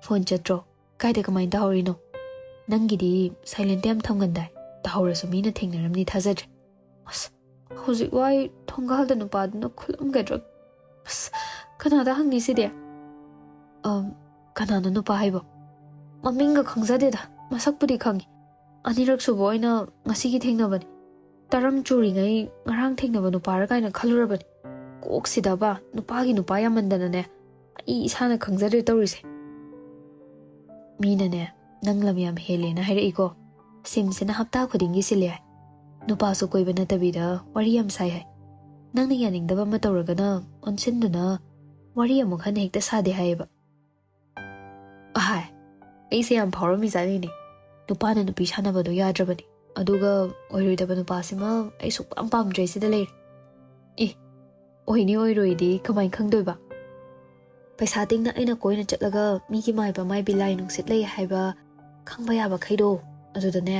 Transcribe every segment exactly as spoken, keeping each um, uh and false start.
Phone ꯆꯠꯇ꯭ꯔꯣ? ꯀꯥꯏꯗ ꯀꯃꯥꯏꯅ ꯇꯧꯍꯧꯔꯤꯅꯣ? ꯅꯪꯒꯤꯗꯤ ꯁꯥꯏꯂꯦꯟꯇ ꯌꯥꯝ ꯊꯝꯒꯟꯗꯥꯏ? ꯇꯧꯍꯧꯔꯁꯨ ꯃꯤꯅ ꯊꯦꯡꯅꯔꯝꯅꯤ ꯊꯥꯖꯗ꯭ꯔꯦ꯫ ꯑꯁ, ꯍꯧꯖꯤꯛ ꯋꯥꯏ ꯊꯣꯡꯒꯥꯜꯗ ꯅꯨꯄꯥꯗꯨꯅ ꯈꯨꯠꯂꯝꯒꯗ꯭ꯔꯥ? ꯑꯁ, ꯀꯅꯥꯗ ꯍꯪꯅꯤ ꯁꯤꯗꯤ? ꯑꯝ, ꯀꯅꯥꯅꯣ ꯅꯨꯄꯥ ꯍꯥꯏꯕꯣ? ꯃꯃꯤꯡꯒ ꯈꯪꯖꯗꯦꯗ, ꯃꯁꯛꯄꯨꯗꯤ ꯈꯪꯉꯤ꯫ ꯑꯅꯤꯔꯛ ꯁꯨꯕ ꯑꯣꯏꯅ ꯉꯁꯤꯒꯤ ꯊꯦꯡꯅꯕꯅꯤ꯫ ꯇꯔꯪ ꯆꯨꯔꯤꯉꯩ ꯉꯔꯥꯡ ꯊꯦꯡꯅꯕ ꯅꯨꯄꯥꯔ ꯀꯥꯏꯅ ꯈꯜꯂꯨꯔꯕꯅꯤ꯫ ꯀꯣꯛꯁꯤꯗꯕ, ꯅꯨꯄꯥꯒꯤ ꯅꯨꯄꯥ ꯌꯥꯝꯃꯟꯗꯅꯅꯦ, ꯑꯩ ꯏꯁꯥꯅ ꯈꯪꯖꯗ꯭ꯔꯦ ꯇꯧꯔꯤꯁꯦ꯫ ꯃꯤꯅꯅꯦ, ꯅꯪ ꯂꯝ ꯌꯥꯝ ꯍꯦꯜꯂꯦꯅ ꯍꯥꯏꯔꯛꯏꯀꯣ꯫ ꯁꯤꯝꯁꯤꯅ ꯍꯞꯇꯥ ꯈꯨꯗꯤꯡꯒꯤ ꯁꯤꯜꯂꯦ ꯍꯥꯏ꯫ ꯅꯨꯄꯥꯁꯨ ꯀꯣꯏꯕ ꯅꯠꯇꯕꯤꯗ ꯋꯥꯔꯤ ꯌꯥꯝ ꯁꯥꯏ ꯍꯥꯏ꯫ ꯅꯪꯅ ꯌꯥꯅꯤꯡꯗꯕ ꯑꯃ ꯇꯧꯔꯒꯅ ꯑꯣꯟꯁꯤꯟꯗꯨꯅ ꯋꯥꯔꯤ ꯑꯃꯨꯛ ꯍꯟꯅ ꯍꯦꯛꯇ ꯁꯥꯗꯦ ꯍꯥꯏꯌꯦꯕ꯫ ꯑꯍꯥꯏ, ꯑꯩꯁꯦ ꯌꯥꯝ ꯐꯥꯎꯔꯝꯃꯤꯖꯥꯠꯅꯤꯅꯦ꯫ ꯅꯨꯄꯥꯅ ꯅꯨꯄꯤ ꯁꯥꯟꯅꯕꯗꯣ ꯌꯥꯗ꯭ꯔꯕꯅꯤ꯫ ꯑꯗꯨꯒ ꯑꯣꯏꯔꯣꯏꯗꯕ ꯅꯨꯄꯥꯁꯤꯃ ꯑꯩ ꯁꯨꯛꯄꯥꯝ ꯄꯥꯝꯗ꯭ꯔꯦ ꯁꯤꯗ ꯂꯩꯔꯦ꯫ ꯑꯦ, ꯑꯣꯏꯅꯤ ꯑꯣꯏꯔꯣꯏꯗꯤ ꯀꯃꯥꯏꯅ ꯈꯪꯗꯣꯏꯕ? ꯄꯩꯁꯥ ꯇꯤꯡꯅ ꯑꯩꯅ ꯀꯣꯏꯅ ꯆꯠꯂꯒ ꯃꯤꯒꯤ ꯃꯥꯏꯕ ꯃꯥꯏꯕꯤ ꯂꯥꯏ ꯅꯨꯡꯁꯤꯠ ꯂꯩ ꯍꯥꯏꯕ ꯈꯪꯕ ꯌꯥꯕꯈꯩꯗꯣ, ꯑꯗꯨꯗꯅꯦ,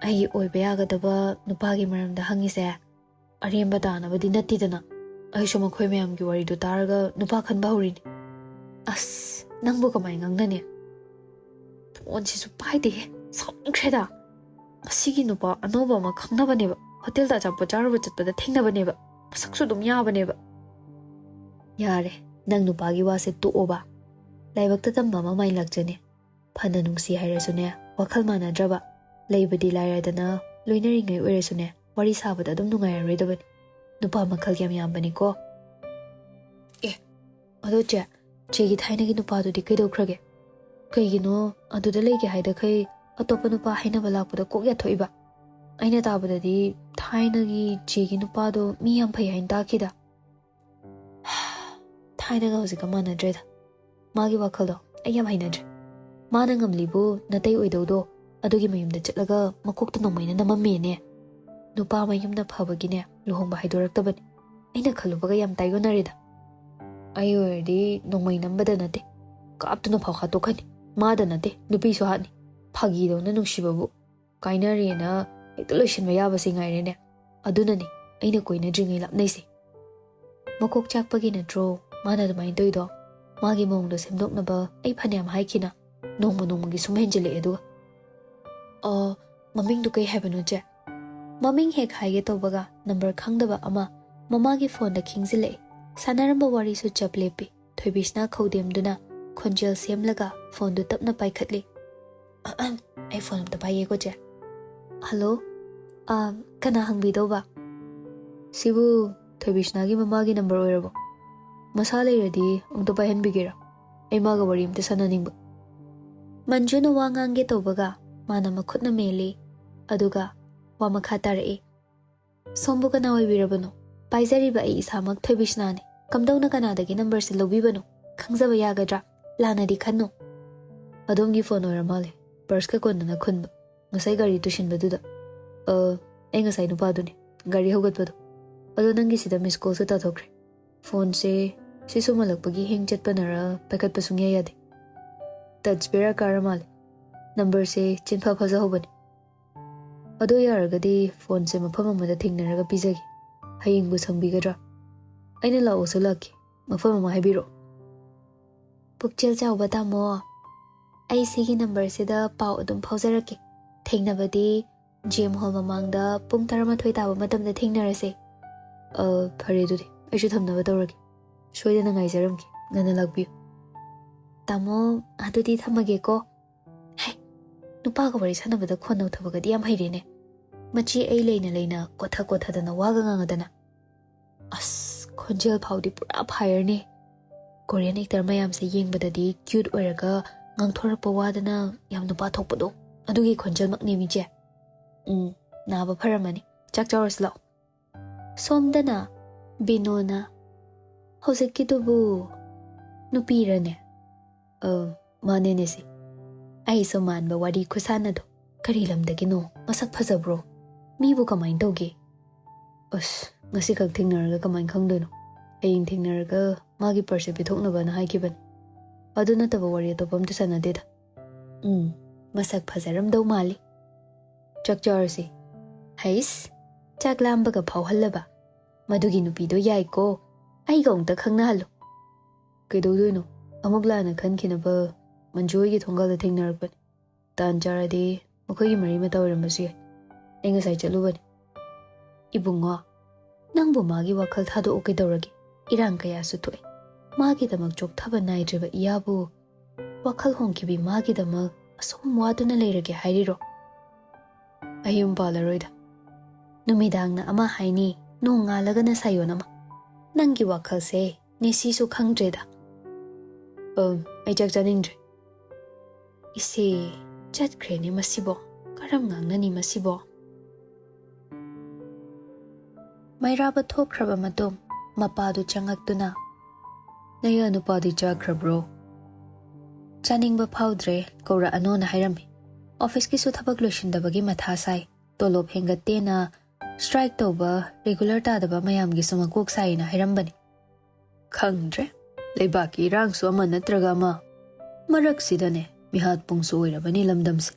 ꯑꯩꯒꯤ ꯑꯣꯏꯕ ꯌꯥꯒꯗꯕ ꯅꯨꯄꯥꯒꯤ ꯃꯔꯝꯗ ꯍꯪꯉꯤꯁꯦ ꯑꯔꯦꯝꯕ ꯇꯥꯅꯕꯗꯤ ꯅꯠꯇꯦꯗꯅ꯫ ꯑꯩꯁꯨ ꯃꯈꯣꯏ ꯃꯌꯥꯝꯒꯤ ꯋꯥꯔꯤꯗꯣ ꯇꯥꯔꯒ ꯅꯨꯄꯥ ꯈꯟꯕ ꯍꯧꯔꯤꯅꯤ꯫ ꯑꯁ, ꯅꯪꯕꯨ ꯀꯃꯥꯏ ꯉꯥꯡꯅꯅꯤ? ꯐꯣꯟꯁꯤꯁꯨ ꯄꯥꯏꯗꯦꯍꯦ, ꯁꯥꯎꯅꯤꯡꯈ꯭ꯔꯦꯗ꯫ ꯃꯁꯤꯒꯤ ꯅꯨꯄꯥ ꯑꯅꯧꯕ ꯑꯃ ꯈꯪꯅꯕꯅꯦꯕ, ꯍꯣꯇꯦꯜꯗ ꯑꯆꯥꯄꯣꯠ ꯆꯥꯔꯨꯕ ꯆꯠꯄꯗ ꯊꯦꯡꯅꯕꯅꯦꯕ꯫ ꯃꯁꯛꯁꯨ ꯑꯗꯨꯝ ꯌꯥꯕꯅꯦꯕ꯫ ꯌꯥꯔꯦ, ꯅꯪ ꯅꯨꯄꯥꯒꯤ ꯋꯥꯁꯦ ꯇꯣꯛꯑꯣꯕ꯫ ꯂꯥꯏꯕꯛꯇ ꯇꯝꯕ ꯑꯃ ꯃꯥꯏ ꯂꯥꯛꯆꯅꯤ꯫ ꯐꯅ ꯅꯨꯡꯁꯤ ꯍꯥꯏꯔꯁꯨꯅꯦ, ꯋꯥꯈꯜ ꯃꯥꯟꯅꯗ꯭ꯔꯕ, ꯂꯩꯕꯗꯤ ꯂꯥꯏꯔꯗꯅ, ꯂꯣꯏꯅꯔꯤꯉꯩ ꯑꯣꯏꯔꯁꯨꯅꯦ, ꯋꯥꯔꯤ ꯁꯥꯕꯗ ꯑꯗꯨꯝ ꯅꯨꯡꯉꯥꯏꯔꯔꯣꯏꯗꯕꯅꯤ꯫ ꯅꯨꯄꯥ ꯃꯈꯜ ꯌꯥꯝ ꯌꯥꯝꯕꯅꯤꯀꯣ꯫ ꯑꯦ, ꯑꯗꯣ ꯆꯦ, ꯆꯦꯒꯤ ꯊꯥꯏꯅꯒꯤ ꯅꯨꯄꯥꯗꯨꯗꯤ ꯀꯩꯗꯧꯈ꯭ꯔꯒꯦ? ꯀꯩꯒꯤꯅꯣ ꯑꯗꯨꯗ ꯂꯩꯒꯦ ꯍꯥꯏꯗꯈꯩ ꯑꯇꯣꯞꯄ ꯅꯨꯄꯥ ꯍꯥꯏꯅꯕ ꯂꯥꯛꯄꯗ ꯀꯣꯛ ꯌꯥꯊꯣꯛꯏꯕ? ꯑꯩꯅ ꯇꯥꯕꯗꯗꯤ ꯊꯥꯏꯅꯒꯤ ꯆꯦꯒꯤ ꯅꯨꯄꯥꯗꯣ ꯃꯤ ꯌꯥꯝ ꯐꯩ ꯍꯥꯏꯅ ꯇꯥꯈꯤꯗ꯫ ꯊꯥꯏꯅꯒ ꯍꯧꯖꯤꯛꯀ ꯃꯥꯟꯅꯗ꯭ꯔꯦꯗ꯫ ꯃꯥꯒꯤ ꯋꯥꯈꯜꯗꯣ ꯑꯩ ꯌꯥꯝ ꯍꯩꯅꯗ꯭ꯔꯦ꯫ ꯃꯥꯅ ꯉꯝꯂꯤꯕꯨ ꯅꯇꯩ ꯑꯣꯏꯗꯧꯗꯣ ꯑꯗꯨꯒꯤ ꯃꯌꯨꯝꯗ ꯆꯠꯂꯒ ꯃꯀꯣꯛꯇ ꯅꯣꯡꯃꯩꯅ ꯅꯝꯃꯝꯃꯦꯅꯦ꯫ ꯅꯨꯄꯥ ꯃꯌꯨꯝꯅ ꯐꯕꯒꯤꯅꯦ ꯂꯨꯍꯣꯡꯕ ꯍꯥꯏꯗꯣꯔꯛꯇꯕꯅꯤ꯫ ꯑꯩꯅ ꯈꯜꯂꯨꯕꯒ ꯌꯥꯝ ꯇꯥꯏꯌꯣꯟꯅꯔꯦꯗ꯫ ꯑꯩ ꯑꯣꯏꯔꯗꯤ ꯅꯣꯡꯃꯩ ꯅꯝꯕꯗ ꯅꯠꯇꯦ, ꯀꯥꯞꯇꯨꯅ ꯐꯥꯎ ꯍꯥꯠꯇꯣꯛꯀꯅꯤ꯫ ꯃꯥꯗ ꯅꯠꯇꯦ, ꯅꯨꯄꯤꯁꯨ ꯍꯥꯠꯅꯤ꯫ ꯐꯥꯒꯤꯗꯧꯅ ꯅꯨꯡꯁꯤꯕꯕꯨ꯫ ꯀꯥꯏꯅꯔꯦꯅ ꯍꯦꯛꯇ ꯂꯣꯏꯁꯤꯟꯕ ꯌꯥꯕꯁꯦ ꯉꯥꯏꯔꯦꯅꯦ꯫ ꯑꯗꯨꯅꯅꯦ ꯑꯩꯅ ꯀꯣꯏꯅꯗ꯭ꯔꯤꯉꯩ ꯂꯥꯞꯅꯩꯁꯦ꯫ ꯃꯀꯣꯛ ꯆꯥꯛꯄꯒꯤ ꯅꯠꯇ꯭ꯔꯣ ꯃꯥꯅ ꯑꯗꯨꯃꯥꯏꯅ ꯇꯧꯔꯤꯗꯣ? ꯃꯥꯒꯤ ꯃꯑꯣꯡꯗꯣ ꯁꯦꯝꯗꯣꯛꯅꯕ ꯑꯩ ꯐꯅꯌꯥꯝ ꯍꯥꯏꯈꯤꯅ, ꯅꯣꯡꯃ ꯅꯣꯡꯃꯒꯤ ꯁꯨꯝ ꯍꯦꯟꯖꯤꯜꯂꯛꯑꯦ꯫ ꯑꯗꯨꯒ ꯑ, ꯃꯃꯤꯡꯗꯨ ꯀꯩ ꯍꯥꯏꯕꯅꯣ, ꯆꯦ? ꯃꯃꯤꯡ ꯍꯦꯛ ꯍꯥꯏꯒꯦ ꯇꯧꯕꯒ ꯅꯝꯕꯔ ꯈꯪꯗꯕ ꯑꯃ ꯃꯃꯥꯒꯤ ꯐꯣꯟꯗ ꯈꯤꯡꯖꯤꯜꯂꯛꯏ꯫ ꯁꯥꯟꯅꯔꯝꯕ ꯋꯥꯔꯤꯁꯨ ꯆꯞ ꯂꯦꯞꯄꯤ꯫ ꯊꯣꯏꯕꯤꯁꯅꯥ ꯈꯧꯗꯦꯝꯗꯨꯅ ꯈꯣꯟꯖꯦꯜ ꯁꯦꯝꯂꯒ ꯐꯣꯟꯗꯨ ꯇꯞꯅ ꯄꯥꯏꯈꯠꯂꯤ꯫ "ꯑꯍꯝ, ꯑꯩ ꯐꯣꯟ ꯑꯝꯇ ꯄꯥꯏꯒꯦꯀꯣ, ꯆꯦ꯫ ꯍꯜꯂꯣ? ꯑ, ꯀꯅꯥ ꯍꯪꯕꯤꯗꯧꯕ?" "ꯁꯤꯕꯨ ꯊꯣꯏꯕꯤꯁꯅꯥꯒꯤ ꯃꯃꯥꯒꯤ ꯅꯝꯕꯔ ꯑꯣꯏꯔꯕꯣ? ꯃꯁꯥ ꯂꯩꯔꯗꯤ ꯑꯃꯨꯛꯇ ꯄꯥꯏꯍꯟꯕꯤꯒꯦꯔꯥ? ꯑꯩ ꯃꯥꯒ ꯋꯥꯔꯤ ꯑꯝꯇ ꯁꯥꯟꯅꯅꯤꯡꯕ꯫" ꯃꯟꯖꯨꯅ ꯋꯥ ꯉꯥꯡꯒꯦ ꯇꯧꯕꯒ ꯃꯥꯅ ꯃꯈꯨꯠꯅ ꯃꯦꯜꯂꯤ, ꯑꯗꯨꯒ ꯋꯥ ꯃꯈꯥ ꯇꯥꯔꯛꯏ꯫ "ꯁꯣꯝꯕꯨ ꯀꯅꯥ ꯑꯣꯏꯕꯤꯔꯕꯅꯣ? ꯄꯥꯏꯖꯔꯤꯕ ꯑꯩ ꯏꯁꯥꯃꯛ ꯊꯣꯏꯕꯤꯁꯅꯥꯅꯤ꯫ ꯀꯝꯗꯧꯅ ꯀꯅꯥꯗꯒꯤ ꯅꯝꯕꯔꯁꯦ ꯂꯧꯕꯤꯕꯅꯣ? ꯈꯪꯖꯕ ꯌꯥꯒꯗ꯭ꯔꯥ? ꯂꯥꯟꯅꯗꯤ ꯈꯟꯅꯨ꯫" "ꯑꯗꯣꯝꯒꯤ ꯐꯣꯟ ꯑꯣꯏꯔ ꯃꯥꯜꯂꯦ, ꯄꯔꯁꯀ ꯀꯣꯟꯅꯅ ꯈꯨꯟꯕ, ꯉꯁꯥꯏ ꯒꯥꯔꯤ ꯇꯨꯁꯤꯟꯕꯗꯨꯗ꯫" "ꯑ, ꯑꯩ ꯉꯁꯥꯏ ꯅꯨꯄꯥꯗꯨꯅꯤ, ꯒꯥꯔꯤ ꯍꯧꯒꯠꯄꯗꯣ꯫ ꯑꯗꯣ ꯅꯪꯒꯤꯁꯤꯗ ꯃꯤꯁ ꯀꯣꯜꯁꯨ ꯇꯥꯊꯣꯛꯈ꯭ꯔꯦ꯫ ꯐꯣꯟꯁꯦ ꯁꯤ ꯁꯨꯝꯍꯜꯂꯛꯄꯒꯤ ꯍꯦꯡ ꯆꯠꯄꯅꯔ ꯄꯥꯏꯈꯠꯄ ꯁꯨꯡꯌꯥ ꯌꯥꯗꯦ꯫ ꯇꯆ ꯕꯦꯔꯥ ꯀꯥꯔ ꯃꯥꯜꯂꯦ꯫ ꯅꯝꯕꯔꯁꯦ ꯆꯤꯟꯐꯥ ꯐꯥꯖꯍꯧꯕꯅꯤ꯫ ꯑꯗꯣ ꯌꯥꯔꯒꯗꯤ ꯐꯣꯟꯁꯦ ꯃꯐꯝ ꯑꯃꯗ ꯊꯦꯡꯅꯔꯒ ꯄꯤꯖꯒꯦ꯫ ꯍꯌꯦꯡꯕꯨ ꯁꯪꯕꯤꯒꯗ꯭ꯔꯥ? ꯑꯩꯅ ꯂꯥꯛꯑꯣꯁꯨ ꯂꯥꯛꯀꯦ꯫ ꯃꯐꯝ ꯑꯃ ꯍꯥꯏꯕꯤꯔꯛꯑꯣ꯫" "ꯄꯨꯛꯆꯦꯜ ꯆꯥꯎꯕ ꯇꯥꯃꯣ, ꯑꯩ ꯁꯤꯒꯤ ꯅꯝꯕꯔꯁꯤꯗ ꯄꯥꯎ ꯑꯗꯨꯝ ꯐꯥꯎꯖꯔꯛꯀꯦ꯫ ꯊꯦꯡꯅꯕꯗꯤ ꯖꯦꯝ ꯍꯣꯜ ꯃꯃꯥꯡꯗ ꯄꯨꯡ ꯇꯔꯥꯃꯥꯊꯣꯏ ꯇꯥꯕ ꯃꯇꯝꯗ ꯊꯦꯡꯅꯔꯁꯦ꯫" "ꯑ, ꯐꯔꯦ ꯑꯗꯨꯗꯤ꯫ ꯑꯩꯁꯨ ꯊꯝꯅꯕ ꯇꯧꯔꯒꯦ꯫ ꯁꯣꯏꯗꯅ ꯉꯥꯏꯖꯔꯝꯒꯦ꯫ ꯉꯟꯅ ꯂꯥꯛꯄꯤꯌꯨ꯫" "ꯇꯥꯃꯣ, ꯑꯗꯨꯗꯤ ꯊꯝꯃꯒꯦꯀꯣ꯫" ꯍꯦ, ꯅꯨꯄꯥꯒ ꯋꯥꯔꯤ ꯁꯥꯟꯅꯕꯗ ꯈꯣꯟ ꯅꯧꯊꯕꯒꯗꯤ ꯌꯥꯝ ꯍꯩꯔꯦꯅꯦ꯫ ꯃꯆꯦ ꯑꯩ ꯂꯩꯅ ꯂꯩꯅ ꯀꯣꯊ ꯀꯣꯊꯗꯅ ꯋꯥꯒ ꯉꯥꯡꯉꯗꯅ꯫ ꯑꯁ, ꯈꯣꯟꯖꯦꯜ ꯐꯥꯎꯗꯤ ꯄꯨꯔꯥ ꯐꯥꯏꯌꯔꯅꯦ꯫ ꯀꯣꯔꯤꯌꯟ ꯑꯦꯛꯇꯔ ꯃꯌꯥꯝꯁꯦ ꯌꯦꯡꯕꯗꯗꯤ ꯀ꯭ꯌꯨꯠ ꯑꯣꯏꯔꯒ ꯉꯥꯡꯊꯣꯔꯛꯄ ꯋꯥꯗꯅ ꯌꯥꯝ ꯅꯨꯄꯥ ꯊꯣꯛꯄꯗꯣ, ꯑꯗꯨꯒꯤ ꯈꯣꯟꯖꯦꯜꯃꯛꯅꯦ ꯃꯤꯁꯦ꯫ ꯎꯝ, ꯅꯥꯕ ꯐꯔꯝꯃꯅꯤ꯫ ꯆꯥꯛ ꯆꯥꯔꯁꯤ ꯂꯥꯛꯑꯣ꯫ ꯁꯣꯝꯗꯅ ꯕꯤꯅꯣꯅ, "ꯍꯧꯖꯤꯛꯀꯤꯗꯨꯕꯨ ꯅꯨꯄꯤꯔꯅꯦ?" "ꯑ, ꯃꯥꯅꯦꯅꯦ ꯁꯤ꯫ ꯑꯩꯁꯨ ꯃꯥꯟꯕ ꯋꯥꯔꯤ ꯈꯨꯁꯥꯟꯅꯗꯣ꯫ ꯀꯔꯤ ꯂꯝꯗꯒꯤꯅꯣ? ꯃꯁꯛ ꯐꯖꯕ꯭ꯔꯣ? ꯃꯤꯕꯨ ꯀꯃꯥꯏꯅ ꯇꯧꯒꯦ?" "ꯑꯁ, ꯉꯁꯤꯈꯛ ꯊꯦꯡꯅꯔꯒ ꯀꯃꯥꯏꯅ ꯈꯪꯗꯣꯏꯅꯣ? ꯍꯌꯦꯡ ꯊꯦꯡꯅꯔꯒ ꯃꯥꯒꯤ ꯄꯔꯁꯁꯦ ꯄꯤꯊꯣꯛꯅꯕꯅ ꯍꯥꯏꯈꯤꯕꯅꯤ꯫ ꯑꯗꯨ ꯅꯠꯇꯕ ꯋꯥꯔꯤ ꯑꯇꯣꯞꯄ ꯑꯝꯇ ꯁꯥꯟꯅꯗꯦꯗ꯫" "ꯎꯝ, ꯃꯁꯛ ꯐꯖꯔꯝꯗꯧ ꯃꯥꯜꯂꯤ꯫ ꯆꯥꯛ ꯆꯥꯔꯁꯤ꯫" "ꯍꯩꯁ, ꯆꯥꯛ ꯂꯥꯝꯕꯒ ꯐꯥꯎꯍꯜꯂꯕ? ꯃꯗꯨꯒꯤ ꯅꯨꯄꯤꯗꯣ ꯌꯥꯏꯀꯣ꯫ ꯑꯩꯒ ꯑꯃꯨꯛꯇ ꯈꯪꯅꯍꯜꯂꯨ꯫" "ꯀꯩꯗꯧꯗꯣꯏꯅꯣ? ꯑꯃꯨꯛ ꯂꯥꯟꯅ ꯈꯟꯈꯤꯅꯕ ꯃꯟꯖꯨ ꯍꯣꯏꯒꯤ ꯊꯣꯡꯒꯥꯜꯗ ꯊꯦꯡꯅꯔꯛꯄꯅꯤ꯫ ꯇꯥꯟ ꯆꯥꯔꯗꯤ ꯃꯈꯣꯏꯒꯤ ꯃꯔꯤ ꯃꯇꯥ ꯑꯣꯏꯔꯝꯕꯁꯨ ꯌꯥꯏ꯫ ꯑꯩ ꯉꯁꯥꯏ ꯆꯠꯂꯨꯕꯅꯤ꯫ ꯏꯕꯨꯡꯉꯣ, ꯅꯪꯕꯨ ꯃꯥꯒꯤ ꯋꯥꯈꯜ ꯊꯥꯗꯣꯛꯑꯣ ꯀꯩꯗꯧꯔꯒꯦ? ꯏꯔꯥꯡ ꯀꯌꯥꯁꯨ ꯊꯣꯛꯑꯦ꯫ ꯃꯥꯒꯤꯗꯃꯛ ꯆꯣꯛꯊꯕ ꯅꯥꯏꯗ꯭ꯔꯤꯕ ꯏꯌꯥꯕꯨ ꯋꯥꯈꯜ ꯍꯣꯡꯈꯤꯕꯤ ꯃꯥꯒꯤꯗꯃꯛ ꯑꯁꯨꯝ ꯋꯥꯗꯨꯅ ꯂꯩꯔꯒꯦ ꯍꯥꯏꯔꯤꯔꯣ? ꯑꯩ ꯌꯨꯝ ꯄꯥꯜꯂꯔꯣꯏꯗ꯫ ꯅꯨꯃꯤꯗꯥꯡꯅ ꯑꯃ ꯍꯥꯏꯅꯤ, ꯅꯣꯡ ꯉꯥꯜꯂꯒꯅ ꯁꯥꯌꯣꯟ ꯑꯃ꯫ ꯅꯪꯒꯤ ꯋꯥꯈꯜꯁꯦ ꯅꯦꯁꯤꯁꯨ ꯈꯪꯗ꯭ꯔꯦꯗ꯫ ꯑꯝ, ꯑꯩ ꯆꯥꯛ ꯆꯥꯅꯤꯡꯗ꯭ꯔꯦ꯫ ꯏꯁꯦ, ꯆꯠꯈ꯭ꯔꯦꯅꯦ ꯃꯁꯤꯕꯣ꯫ ꯀꯔꯝ ꯉꯥꯡꯅꯅꯤ ꯃꯁꯤꯕꯣ? ꯃꯩꯔꯥꯕ ꯊꯣꯛꯈ꯭ꯔꯕ ꯃꯇꯨꯡ ꯃꯄꯥꯗꯨ ꯆꯪꯉꯛꯇꯨꯅ, "ꯅꯌꯥ ꯅꯨꯄꯥꯗꯤ ꯆꯥꯈ꯭ꯔꯕ꯭ꯔꯣ?" "ꯆꯥꯅꯤꯡꯕ ꯐꯥꯎꯗ꯭ꯔꯦ, ꯀꯧꯔꯛꯑꯅꯣꯅ ꯍꯥꯏꯔꯝꯃꯤ꯫ ꯑꯣꯐꯤꯁꯀꯤꯁꯨ ꯊꯕꯛ ꯂꯣꯏꯁꯤꯟꯗꯕꯒꯤ ꯃꯊꯥ ꯁꯥꯏ꯫ ꯇꯣꯂꯣꯞ ꯍꯦꯟꯒꯠꯇꯦꯅ ꯁ꯭ꯇ꯭ꯔꯥꯏꯛ ꯇꯧꯕ, ꯔꯤꯒꯨꯂꯔ ꯇꯥꯗꯕ ꯃꯌꯥꯝꯒꯤꯁꯨ ꯃꯀꯣꯛ ꯁꯥꯏꯅ ꯍꯥꯏꯔꯝꯕꯅꯤ꯫ ꯈꯪꯗ꯭ꯔꯦ, ꯂꯩꯕꯥꯛꯀꯤ ꯏꯔꯥꯡꯁꯨ ꯑꯃ ꯅꯠꯇ꯭ꯔꯒ ꯑꯃ꯫ ꯃꯔꯛꯁꯤꯗꯅꯦ, ꯃꯤꯍꯥꯠ ꯄꯨꯡꯁꯨ ꯑꯣꯏꯔꯕꯅꯤ ꯂꯝꯗꯝꯁꯦ꯫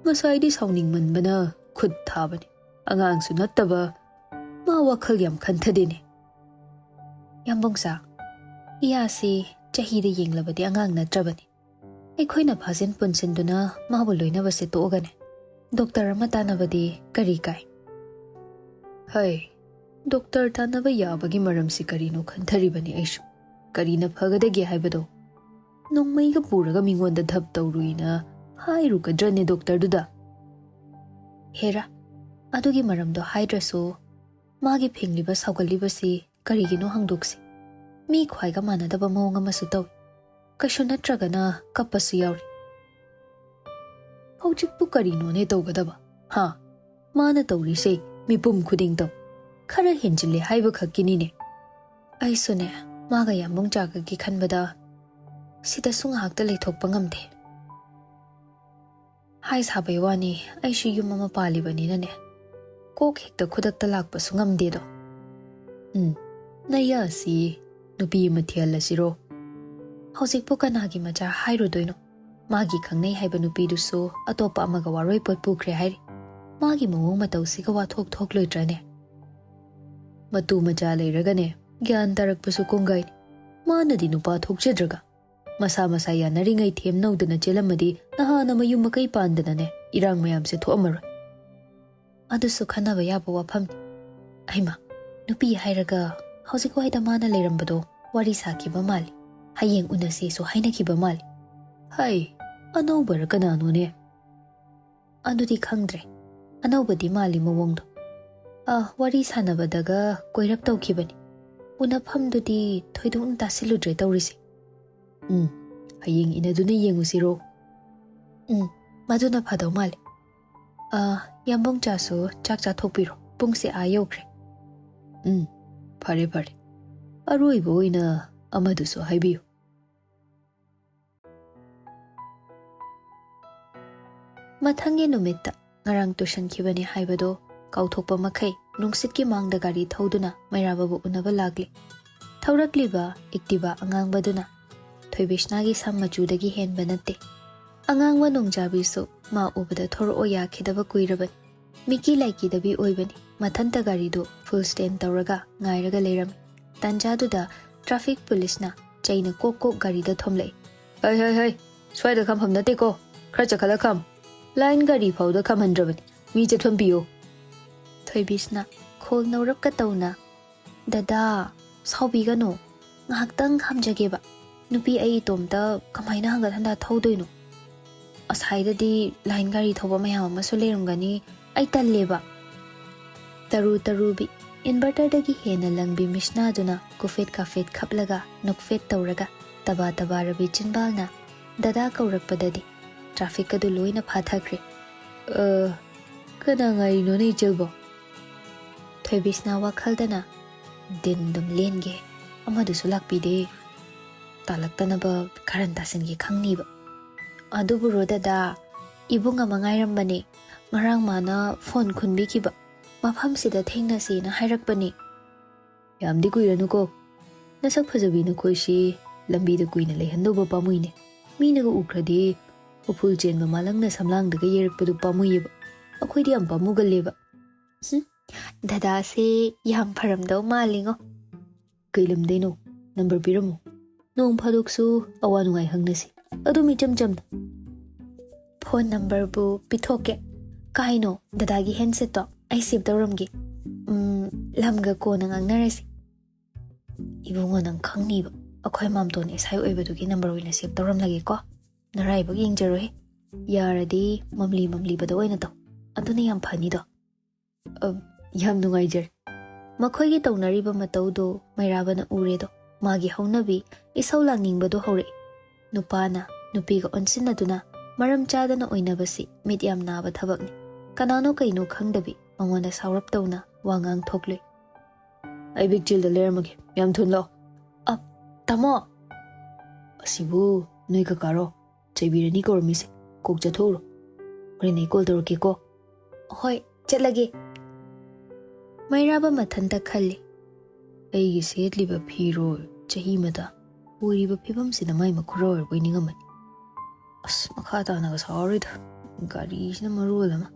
ꯉꯁꯥꯏꯗꯤ ꯁꯥꯎꯅꯤꯡꯃꯟꯕꯅ ꯈꯨꯠ ꯊꯥꯕꯅꯤ꯫ ꯑꯉꯥꯡꯁꯨ ꯅꯠꯇꯕ, ꯃꯥ ꯋꯥꯈꯜ ꯌꯥꯝ ꯈꯟꯊꯗꯦꯅꯦ꯫ ꯌꯥꯝꯕꯨꯡꯁꯥ, ꯏꯌꯥꯁꯤ ꯆꯍꯤꯗ ꯌꯦꯡꯂꯕꯗꯤ ꯑꯉꯥꯡ ꯅꯠꯇ꯭ꯔꯕꯅꯤ꯫ ꯑꯩꯈꯣꯏꯅ ꯐꯥꯖꯤꯟ ꯄꯨꯟꯁꯤꯟꯗꯨꯅ ꯃꯥꯕꯨ ꯂꯣꯏꯅꯕꯁꯦ ꯇꯣꯛꯑꯒꯅꯦ, ꯗꯣꯛꯇꯔ ꯑꯃ ꯇꯥꯟꯅꯕꯗꯤ ꯀꯔꯤ ꯀꯥꯏ?" ꯍꯩ, ꯗꯣꯛꯇꯔ ꯇꯥꯟꯅꯕ ꯌꯥꯕꯒꯤ ꯃꯔꯝꯁꯤ ꯀꯔꯤꯅꯣ ꯈꯟꯊꯔꯤꯕꯅꯤ ꯑꯩꯁꯨ꯫ ꯀꯔꯤꯅ ꯐꯒꯗꯒꯦ ꯍꯥꯏꯕꯗꯣ꯫ ꯅꯣꯡꯃꯩꯒ ꯄꯨꯔꯒ ꯃꯤꯉꯣꯟꯗ ꯙꯞ ꯇꯧꯔꯨꯏꯅ ꯍꯥꯏꯔꯨꯒꯗ꯭ꯔꯅꯦ ꯗꯣꯛꯇꯔꯗꯨꯗ? ꯍꯦꯔꯥ, ꯑꯗꯨꯒꯤ ꯃꯔꯝꯗꯣ ꯍꯥꯏꯗ꯭ꯔꯁꯨ, ꯃꯥꯒꯤ ꯐꯤꯡꯂꯤꯕ ꯁꯥꯎꯒꯠꯂꯤꯕꯁꯤ ꯀꯔꯤꯒꯤꯅꯣ ꯍꯪꯗꯣꯛꯁꯤ꯫ ꯃꯤ ꯈ꯭ꯋꯥꯏꯒ ꯃꯥꯟꯅꯗꯕ ꯃꯑꯣꯡ ꯑꯃꯁꯨ ꯇꯧꯏ꯫ ꯀꯩꯁꯨ ꯅꯠꯇ꯭ꯔꯒꯅ ꯀꯞꯄꯁꯨ ꯌꯥꯎꯔꯤ꯫ ꯍꯧꯖꯤꯛꯄꯨ ꯀꯔꯤꯅꯣꯅꯦ ꯇꯧꯒꯗꯕ? ꯍꯥ? ꯃꯥꯅ ꯇꯧꯔꯤꯁꯦ ꯃꯤꯄꯨꯝ ꯈꯨꯗꯤꯡ ꯇꯧ꯫ ꯈꯔ ꯍꯦꯟꯖꯤꯜꯂꯦ ꯍꯥꯏꯕ ꯈꯛꯀꯤꯅꯤꯅꯦ꯫ ꯑꯩꯁꯨꯅꯦ, ꯃꯥꯒ ꯌꯥꯝꯕꯨꯡ ꯆꯥꯒꯒꯤ ꯈꯟꯕꯗ ꯁꯤꯗꯁꯨ ꯉꯥꯏꯍꯥꯛꯇ ꯂꯩꯊꯣꯛꯄ ꯉꯝꯗꯦ꯫ ꯍꯥꯏ ꯁꯥꯕꯩ ꯋꯥꯅꯤ, ꯑꯩꯁꯨ ꯌꯨꯝ ꯑꯃ ꯄꯥꯜꯂꯤꯕꯅꯤꯅꯅꯦ, ꯀꯣꯛ ꯍꯦꯛꯇ ꯈꯨꯗꯛꯇ ꯂꯥꯛꯄꯁꯨ ꯉꯝꯗꯦꯗꯣ꯫ ꯎꯝ, ꯅꯌꯥ ꯑꯁꯤ ꯅꯨꯄꯤ ꯑꯃ ꯊꯤꯍꯜꯂꯁꯤꯔꯣ? ꯍꯧꯖꯤꯛꯄꯨ ꯀꯅꯥꯒꯤ ꯃꯆꯥ ꯍꯥꯏꯔꯨꯗꯣꯏꯅꯣ? ꯃꯥꯒꯤ ꯈꯪꯅꯩ ꯍꯥꯏꯕ ꯅꯨꯄꯤꯗꯨꯁꯨ ꯑꯇꯣꯞꯄ ꯑꯃꯒ ꯋꯥꯔꯣꯏ ꯄꯣꯠ ꯄꯨꯈ꯭ꯔꯦ ꯍꯥꯏꯔꯤ꯫ ꯃꯥꯒꯤ ꯃꯑꯣꯡ ꯃꯇꯧꯁꯤꯒ ꯋꯥꯊꯣꯛ ꯊꯣꯛꯂꯣꯏꯗ꯭ꯔꯅꯦ? ꯃꯇꯨ ꯃꯆꯥ ꯂꯩꯔꯒꯅꯦ, ꯒ꯭ꯌꯥꯟ ꯇꯥꯔꯛꯄꯁꯨ ꯀꯣꯡꯒꯥꯏꯅꯤ꯫ ꯃꯥꯅꯗꯤ ꯅꯨꯄꯥ ꯊꯣꯛꯆꯗ꯭ꯔꯒ꯫ ꯃꯁꯥ ꯃꯁꯥ ꯌꯥꯅꯔꯤꯉꯩ ꯊꯦꯝꯅꯧꯗꯅ ꯆꯦꯜꯂꯝꯃꯗꯤ ꯅꯍꯥꯟꯅ ꯃꯌꯨꯝ ꯃꯀꯩ ꯄꯥꯟꯗꯅꯅꯦ ꯏꯔꯥꯡ ꯃꯌꯥꯝꯁꯦ ꯊꯣꯛꯑꯝꯃꯔꯣꯏ꯫ ꯑꯗꯨꯁꯨ ꯈꯟꯅꯕ ꯌꯥꯕ ꯋꯥꯐꯝꯅꯤ꯫ ꯑꯩꯃ, ꯅꯨꯄꯤ ꯍꯥꯏꯔꯒ ꯍꯧꯖꯤꯛ ꯋꯥꯏꯗ ꯃꯥꯅ ꯂꯩꯔꯝꯕꯗꯣ ꯋꯥꯔꯤ ꯁꯥꯈꯤꯕ ꯃꯥꯜꯂꯤ꯫ ꯍꯌꯦꯡ ꯎꯅꯁꯦꯁꯨ ꯍꯥꯏꯅꯈꯤꯕ ꯃꯥꯜꯂꯤ꯫ ꯍꯩ, ꯑꯅꯧꯕꯔ ꯀꯅꯥꯅꯣꯅꯦ? ꯑꯗꯨꯗꯤ ꯈꯪꯗ꯭ꯔꯦ꯫ ꯑꯅꯧꯕꯗꯤ ꯃꯥꯜꯂꯤ ꯃꯑꯣꯡꯗꯣ꯫ ꯑ, ꯋꯥꯔꯤ ꯁꯥꯟꯅꯕꯗꯒ ꯀꯣꯏꯔꯞ ꯇꯧꯈꯤꯕꯅꯤ꯫ ꯎꯅꯐꯝꯗꯨꯗꯤ ꯊꯣꯏꯗꯣꯛꯅ ꯇꯥꯁꯤꯜꯂꯨꯗ꯭ꯔꯦ ꯇꯧꯔꯤꯁꯦ꯫ ꯎꯝ, ꯍꯌꯦꯡ ꯏꯅꯗꯨꯅ ꯌꯦꯡꯉꯨꯁꯤꯔꯣ? ꯎꯝ, ꯃꯗꯨꯅ ꯐꯗꯧ ꯃꯥꯜꯂꯤ꯫ ꯑ, ꯌꯥꯝꯕꯨꯡ ꯆꯥꯁꯨ ꯆꯥꯛ ꯆꯥꯊꯣꯛꯄꯤꯔꯣ꯫ ꯄꯨꯡꯁꯦ ꯑꯥ ꯌꯧꯈ꯭ꯔꯦ꯫ ꯎꯝ, ꯐꯔꯦ, ꯐꯔꯦ꯫ ꯑꯔꯣꯏꯕ ꯑꯣꯏꯅ ꯑꯃꯗꯨꯁꯨ ꯍꯥꯏꯕꯤꯌꯨ꯫ ꯃꯊꯪꯒꯤ ꯅꯨꯃꯤꯠꯇ ꯉꯔꯥꯡ ꯇꯨꯁꯟꯈꯤꯕꯅꯤ ꯍꯥꯏꯕꯗꯣ ꯀꯥꯎꯊꯣꯛꯄ ꯃꯈꯩ ꯅꯨꯡꯁꯤꯠꯀꯤ ꯃꯥꯡꯗ ꯒꯥꯔꯤ ꯊꯧꯗꯨꯅ ꯃꯩꯔꯥꯕꯕꯨ ꯎꯅꯕ ꯂꯥꯛꯂꯤ꯫ ꯊꯧꯔꯛꯂꯤꯕ ꯑꯦꯛꯇꯤꯚꯥ ꯑꯉꯥꯡꯕꯗꯨꯅ ꯊꯣꯏꯕꯤꯁꯅꯥꯒꯤ ꯁꯝ ꯃꯆꯨꯗꯒꯤ ꯍꯦꯟꯕ ꯅꯠꯇꯦ꯫ ꯑꯉꯥꯡꯕ ꯅꯣꯡꯖꯥꯕꯤꯁꯨ ꯃꯥ ꯎꯕꯗ ꯊꯣꯔꯛꯑꯣ ꯌꯥꯈꯤꯗꯕ ꯀꯨꯏꯔꯕꯅꯤ꯫ ꯃꯤꯀꯤ ꯂꯥꯏꯀꯤꯗꯕꯤ ꯑꯣꯏꯕꯅꯤ꯫ ꯃꯊꯟꯇ ꯒꯥꯔꯤꯗꯨ ꯐꯨꯜ ꯁ꯭ꯇꯦꯟ ꯇꯧꯔꯒ ꯉꯥꯏꯔꯒ ꯂꯩꯔꯝꯃꯤ꯫ ꯇꯥꯟꯖꯥꯗꯨꯗ ꯇ꯭ꯔꯥꯐꯤꯛ ꯄꯨꯂꯤꯁꯅ ꯆꯩꯅ ꯀꯣꯛ ꯀꯣꯛ ꯒꯥꯔꯤꯗ ꯊꯣꯝꯂꯛꯏ꯫ "ꯍꯩ, ꯍꯩ, ꯍꯩ, ꯁ꯭ꯋꯥꯏꯗ ꯈꯝꯐꯝ ꯅꯠꯇꯦꯀꯣ, ꯈꯔ ꯆꯠꯈꯠꯂ ꯈꯝ꯫ ꯂꯥꯏꯟ ꯒꯥꯔꯤ ꯐꯥꯎꯗ ꯈꯝꯍꯟꯗ꯭ꯔꯕꯅꯤ, ꯃꯤ ꯆꯠꯐꯝ ꯄꯤꯌꯣ"꯫ ꯊꯣꯏꯕꯤꯁꯅ ꯈꯣꯜ ꯅꯧꯔꯞꯀ ꯇꯧꯅ, "ꯗꯗꯥ, ꯁꯥꯎꯕꯤꯒꯅꯨ, ꯉꯥꯏꯍꯥꯛꯇꯪ ꯈꯥꯝꯖꯒꯦꯕ꯫ ꯅꯨꯄꯤ ꯑꯩ ꯏꯇꯣꯝꯇ ꯀꯃꯥꯏꯅ ꯍꯪꯒꯠ ꯍꯟꯗ ꯊꯧꯗꯣꯏꯅꯣ? ꯑꯁꯥꯏꯗꯗꯤ ꯂꯥꯏꯟ ꯒꯥꯔꯤ ꯊꯧꯕ ꯃꯌꯥꯝ ꯑꯃꯁꯨ ꯂꯩꯔꯝꯒꯅꯤ, ꯑꯩ ꯇꯜꯂꯦꯕ"꯫ ꯇꯔꯨ ꯇꯔꯨꯕꯤ, ꯏꯟꯚꯔꯇꯔꯗꯒꯤ ꯍꯦꯟꯅ ꯂꯪꯕꯤ ꯃꯤꯁꯅꯥꯗꯨꯅ ꯀꯨꯐꯦꯠ ꯀꯥꯐꯦꯠ ꯈꯞꯂꯒ ꯅꯣꯛꯐꯦꯠ ꯇꯧꯔꯒ ꯇꯕꯥ ꯇꯕꯥ ꯔꯕꯤ ꯆꯤꯟꯕꯥꯜꯅ ꯗꯗꯥ ꯀꯧꯔꯛꯄꯗꯗꯤ ꯇ꯭ꯔꯥꯐꯤꯛ ꯑꯗꯨ ꯂꯣꯏꯅ ꯐꯥꯊꯈ꯭ꯔꯦ꯫ "ꯑ, ꯀꯅꯥ ꯉꯥꯏꯔꯤꯅꯣꯅꯦ ꯏꯆꯜꯕꯣ?" ꯊꯣꯏꯕꯤꯁꯅꯥ ꯋꯥꯈꯜꯗꯅ, "ꯗꯤꯟ ꯑꯗꯨꯝ ꯂꯦꯟꯒꯦ, ꯑꯃꯗꯨꯁꯨ ꯂꯥꯛꯄꯤꯗꯦ꯫ ꯇꯥꯂꯛꯇꯅꯕ ꯀꯥꯔꯟ ꯇꯥꯁꯤꯟꯒꯦ ꯈꯪꯅꯤꯕ"꯫ "ꯑꯗꯨꯕꯨꯔꯣ ꯗꯗꯥ, ꯏꯕꯨꯡ ꯑꯃ ꯉꯥꯏꯔꯝꯕꯅꯦ꯫ ꯉꯔꯥꯡ ꯃꯥꯅ ꯐꯣꯟ ꯈꯨꯟꯕꯤꯈꯤꯕ꯫ ꯃꯐꯝꯁꯤꯗ ꯊꯦꯡꯅꯁꯦꯅ ꯍꯥꯏꯔꯛꯄꯅꯦ"꯫ "ꯌꯥꯝꯗꯤ ꯀꯨꯏꯔꯅꯨꯀꯣ꯫ ꯅꯁꯛ ꯐꯖꯕꯤ ꯅꯈꯣꯏꯁꯤ ꯂꯝꯕꯤꯗ ꯀꯨꯏꯅ ꯂꯩꯍꯟꯗꯧꯕ ꯄꯥꯝꯃꯨꯏꯅꯦ꯫ ꯃꯤꯅꯒ ꯎꯈ꯭ꯔꯗꯤ ꯎꯐꯨꯜ ꯆꯦꯟꯕ ꯃꯥꯂꯪꯅ ꯁꯝꯂꯥꯡꯗꯒ ꯌꯩꯔꯛꯄꯗꯨ ꯄꯥꯝꯃꯨꯏꯌꯦꯕ꯫ ꯑꯩꯈꯣꯏꯗꯤ ꯌꯥꯝ ꯄꯥꯝꯃꯨꯒꯜꯂꯦꯕ"꯫ ꯍꯨꯝ, ꯗꯗꯥꯁꯦ ꯌꯥꯝ ꯐꯔꯝꯗꯧ ꯃꯥꯜꯂꯤꯉꯣ꯫ "ꯀꯩ ꯂꯝꯗꯩꯅꯣ? ꯅꯝꯕꯔ ꯄꯤꯔꯝꯃꯣ"꯫ ꯅꯣꯡ ꯐꯥꯗꯣꯛꯁꯨ ꯑꯋꯥ ꯅꯨꯡꯉꯥꯏ ꯍꯪꯅꯁꯤ, ꯑꯗꯨꯝ ꯏꯆꯝ ꯆꯝꯅ꯫ ꯐꯣꯟ ꯅꯝꯕꯔꯕꯨ ꯄꯤꯊꯣꯛꯀꯦ꯫ ꯀꯥꯏꯅꯣ, ꯗꯗꯥꯒꯤ ꯍꯦꯟꯁꯦꯠꯇꯣ ꯑꯩ ꯁꯦꯞ ꯇꯧꯔꯝꯒꯦ꯫ ꯎꯝ, ꯂꯝꯒ ꯀꯣꯟꯅ ꯉꯥꯡꯅꯔꯁꯤ꯫ ꯏꯕꯨꯡꯉꯣ, ꯅꯪ ꯈꯪꯅꯤꯕ, ꯑꯩꯈꯣꯏ ꯃꯥꯝꯇꯣꯟ ꯑꯦꯁ ꯑꯥꯏ ꯑꯣꯏꯕꯗꯨꯒꯤ ꯅꯝꯕꯔ ꯑꯣꯏꯅ ꯁꯦꯞ ꯇꯧꯔꯝꯂꯒꯦꯀꯣ꯫ ꯅꯔꯥꯏꯕꯛ ꯌꯦꯡꯖꯔꯣꯍꯦ꯫ ꯌꯥꯔꯗꯤ ꯃꯝꯂꯤ ꯃꯝꯂꯤꯕꯗ ꯑꯣꯏꯅ ꯇꯧ, ꯑꯗꯨꯅ ꯌꯥꯝ ꯐꯅꯤꯗꯣ꯫ ꯑ, ꯌꯥꯝ ꯅꯨꯡꯉꯥꯏꯖꯔꯦ꯫ ꯃꯈꯣꯏꯒꯤ ꯇꯧꯅꯔꯤꯕ ꯃꯇꯧꯗꯣ ꯃꯩꯔꯥꯕꯅ ꯎꯔꯦꯗꯣ꯫ ꯃꯥꯒꯤ ꯍꯧꯅꯕꯤ, ꯏꯁꯧ ꯂꯥꯡꯅꯤꯡꯕꯗꯣ ꯍꯧꯔꯛꯏ꯫ ꯅꯨꯄꯥꯅ ꯅꯨꯄꯤꯒ ꯑꯣꯟꯁꯤꯟꯅꯗꯨꯅ ꯃꯔꯝ ꯆꯥꯗꯅ ꯑꯣꯏꯅꯕꯁꯤ ꯃꯤꯠ ꯌꯥꯝ ꯅꯥꯕ ꯊꯕꯛꯅꯤ꯫ ꯀꯅꯥꯅꯣ ꯀꯩꯅꯣ ꯈꯪꯗꯕꯤ ꯃꯉꯣꯟꯗ ꯁꯥꯎꯔꯞ ꯇꯧꯅ ꯋꯥ ꯉꯥꯡ ꯊꯣꯛꯂꯦ꯫ "ꯑꯩ ꯕꯤꯛ ꯆꯤꯜꯗ ꯂꯩꯔꯝꯃꯒꯦ, ꯌꯥꯝ ꯊꯨꯅ ꯂꯥꯛꯑꯣ꯫" "ꯑ, ꯇꯥꯃꯣ!" "ꯑꯁꯤꯕꯨ ꯅꯣꯏ ꯀꯀꯥꯔꯣ? ꯆꯩꯕꯤꯔꯅꯤ ꯀꯧꯔꯝꯃꯤꯁꯦ꯫ ꯀꯣꯛ ꯆꯠꯊꯣꯛꯎꯔꯣ꯫ ꯍꯣꯔꯦꯟ ꯑꯩ ꯀꯣꯜ ꯇꯧꯔꯛꯀꯦꯀꯣ꯫" "ꯍꯣꯏ, ꯆꯠꯂꯒꯦ꯫" ꯃꯩꯔꯥꯕ ꯃꯊꯟꯇ ꯈꯜꯂꯤ꯫ "ꯑꯩꯒꯤ ꯁꯦꯠꯂꯤꯕ ꯐꯤꯔꯣꯜ, ꯆꯍꯤ ꯃꯇꯥ, ꯑꯣꯏꯔꯤꯕ ꯐꯤꯕꯝꯁꯤꯗ ꯃꯥꯏ ꯃꯈꯨꯔꯥ ꯑꯣꯏꯔꯕꯣꯏ ꯅꯤꯡꯉꯝꯃꯅꯤ꯫ ꯑꯁ, ꯃꯈꯥ ꯇꯥꯅꯒ ꯁꯥꯎꯔꯔꯣꯏꯗ꯫ ꯒꯥꯔꯤꯁꯤꯅ ꯃꯔꯣꯜ ꯑꯃ꯫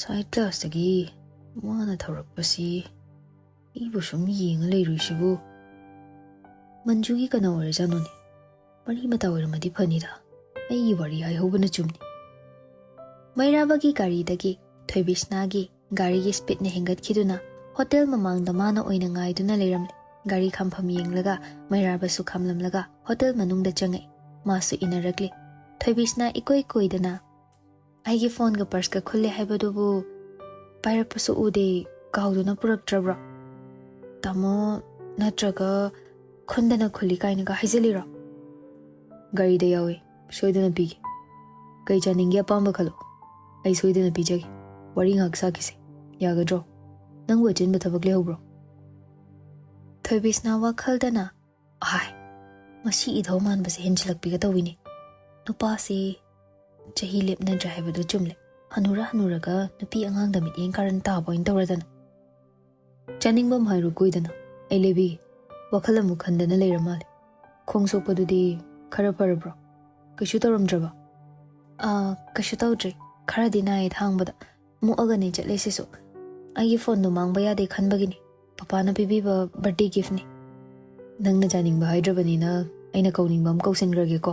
ꯁꯥꯏꯠ ꯒ꯭ꯂꯥꯁꯇꯒꯤ ꯃꯥꯅ ꯊꯧꯔꯛꯄꯁꯤ ꯑꯩꯕꯨ ꯁꯨꯝ ꯌꯦꯡꯉ ꯂꯩꯔꯨꯏꯁꯤꯕꯨ꯫ ꯃꯟꯖꯨꯒꯤ ꯀꯅꯥ ꯑꯣꯏꯔꯖꯥꯠꯅꯣꯅꯦ? ꯃꯔꯤ ꯃꯇꯥ ꯑꯣꯏꯔꯝꯃꯗꯤ ꯐꯅꯤꯗ꯫ ꯑꯩꯒꯤ ꯋꯥꯔꯤ ꯍꯥꯏꯍꯧꯕꯅ ꯆꯨꯝꯅꯤ꯫" ꯃꯩꯔꯥꯕꯒꯤ ꯒꯥꯔꯤꯗꯒꯤ ꯊꯣꯏꯕꯤꯁꯅꯥꯒꯤ ꯒꯥꯔꯤꯒꯤ ꯁ꯭ꯄꯤꯠꯅ ꯍꯦꯟꯒꯠꯈꯤꯗꯨꯅ ꯍꯣꯇꯦꯜ ꯃꯃꯥꯡꯗ ꯃꯥꯅ ꯑꯣꯏꯅ ꯉꯥꯏꯗꯨꯅ ꯂꯩꯔꯝꯂꯦ꯫ ꯒꯥꯔꯤ ꯈꯥꯝꯐꯝ ꯌꯦꯡꯂꯒ ꯃꯩꯔꯥꯕꯁꯨ ꯈꯥꯝꯂꯝꯂꯒ ꯍꯣꯇꯦꯜ ꯃꯅꯨꯡꯗ ꯆꯪꯉꯛꯏ꯫ ꯃꯥꯁꯨ ꯏꯟꯅꯔꯛꯂꯦ꯫ ꯊꯣꯏꯕꯤꯁꯅꯥ ꯏꯀꯣꯏ ꯀꯣꯏꯗꯅ, "ꯑꯩꯒꯤ ꯐꯣꯟꯒ ꯄꯔꯁꯀ ꯈꯨꯜꯂꯦ ꯍꯥꯏꯕꯗꯨꯕꯨ ꯄꯥꯏꯔꯛꯄꯁꯨ ꯎꯗꯦ, ꯀꯥꯎꯗꯨꯅ ꯄꯨꯔꯛꯇ꯭ꯔꯕ꯭ꯔꯣ? ꯇꯥꯃꯣ, ꯅꯠꯇ꯭ꯔꯒ ꯈꯨꯟꯗꯅ ꯈꯨꯜꯂꯤ ꯀꯥꯏꯅꯒ ꯍꯥꯏꯖꯤꯜꯂꯤꯔꯣ?" "ꯒꯥꯔꯤꯗ ꯌꯥꯎꯏ, ꯁꯣꯏꯗꯅ ꯄꯤꯒꯦ꯫ ꯀꯩ ꯆꯥꯅꯤꯡꯒꯦ ꯑꯄꯥꯝꯕ ꯈꯜꯂꯣ, ꯑꯩ ꯁꯣꯏꯗꯅ ꯄꯤꯖꯒꯦ꯫ ꯋꯥꯔꯤ ꯉꯥꯏꯍꯥꯛ ꯁꯥꯈꯤꯁꯦ, ꯌꯥꯒꯗ꯭ꯔꯣ? ꯅꯪꯕꯨ ꯑꯆꯤꯟꯕ ꯊꯕꯛ ꯂꯩꯍꯧꯕ꯭ꯔꯣ?" ꯊꯣꯏꯕꯤꯁꯅꯥ ꯋꯥꯈꯜꯗꯅ, "ꯑꯍꯥꯏ, ꯃꯁꯤ ꯏꯙꯧ ꯃꯥꯟꯕꯁꯦ ꯍꯦꯟꯖꯤꯜꯂꯛꯄꯤꯒ ꯇꯧꯏꯅꯦ꯫ ꯅꯨꯄꯥꯁꯦ ꯆꯍꯤ ꯂꯦꯞꯅꯗ꯭ꯔꯦ ꯍꯥꯏꯕꯗꯨ ꯆꯨꯝꯂꯦ꯫ ꯍꯅꯨꯔ ꯍꯅꯨꯔꯒ ꯅꯨꯄꯤ ꯑꯉꯥꯡꯗ ꯃꯤꯠꯌꯦꯡ ꯀꯥꯔꯟ ꯇꯥꯕ ꯑꯣꯏꯅ ꯇꯧꯔꯗꯅ꯫ ꯆꯥꯅꯤꯡꯕ ꯑꯃ ꯍꯥꯏꯔꯨ ꯀꯣꯏꯗꯅ, ꯑꯩ ꯂꯩꯕꯤꯒꯦ꯫" ꯋꯥꯈꯜ ꯑꯃꯨꯛ ꯈꯟꯗꯅ ꯂꯩꯔ ꯃꯥꯜꯂꯦ꯫ "ꯈꯣꯡ ꯁꯣꯛꯄꯗꯨꯗꯤ ꯈꯔ ꯐꯔꯕ꯭ꯔꯣ? ꯀꯩꯁꯨ ꯇꯧꯔꯝꯗ꯭ꯔꯕ?" "ꯑꯥ, ꯀꯩꯁꯨ ꯇꯧꯗ꯭ꯔꯤ꯫ ꯈꯔꯗꯤ ꯅꯥꯏꯌꯦ ꯊꯥꯡꯕꯗ꯫ ꯃꯨꯛꯑꯒꯅꯦ ꯆꯠꯂꯤꯁꯤꯁꯨ꯫ ꯑꯩꯒꯤ ꯐꯣꯟꯗꯣ ꯃꯥꯡꯕ ꯌꯥꯗꯦ ꯈꯟꯕꯒꯤꯅꯤ꯫ ꯄꯄꯥꯅ ꯄꯤꯕꯤꯕ ꯕꯥꯔꯗꯦ ꯒꯤꯐꯅꯤ꯫" ꯅꯪꯅ ꯆꯥꯅꯤꯡꯕ ꯍꯥꯏꯗ꯭ꯔꯕꯅꯤꯅ ꯑꯩꯅ ꯀꯧꯅꯤꯡꯕ ꯑꯃ ꯀꯧꯁꯤꯟꯈ꯭ꯔꯒꯦꯀꯣ꯫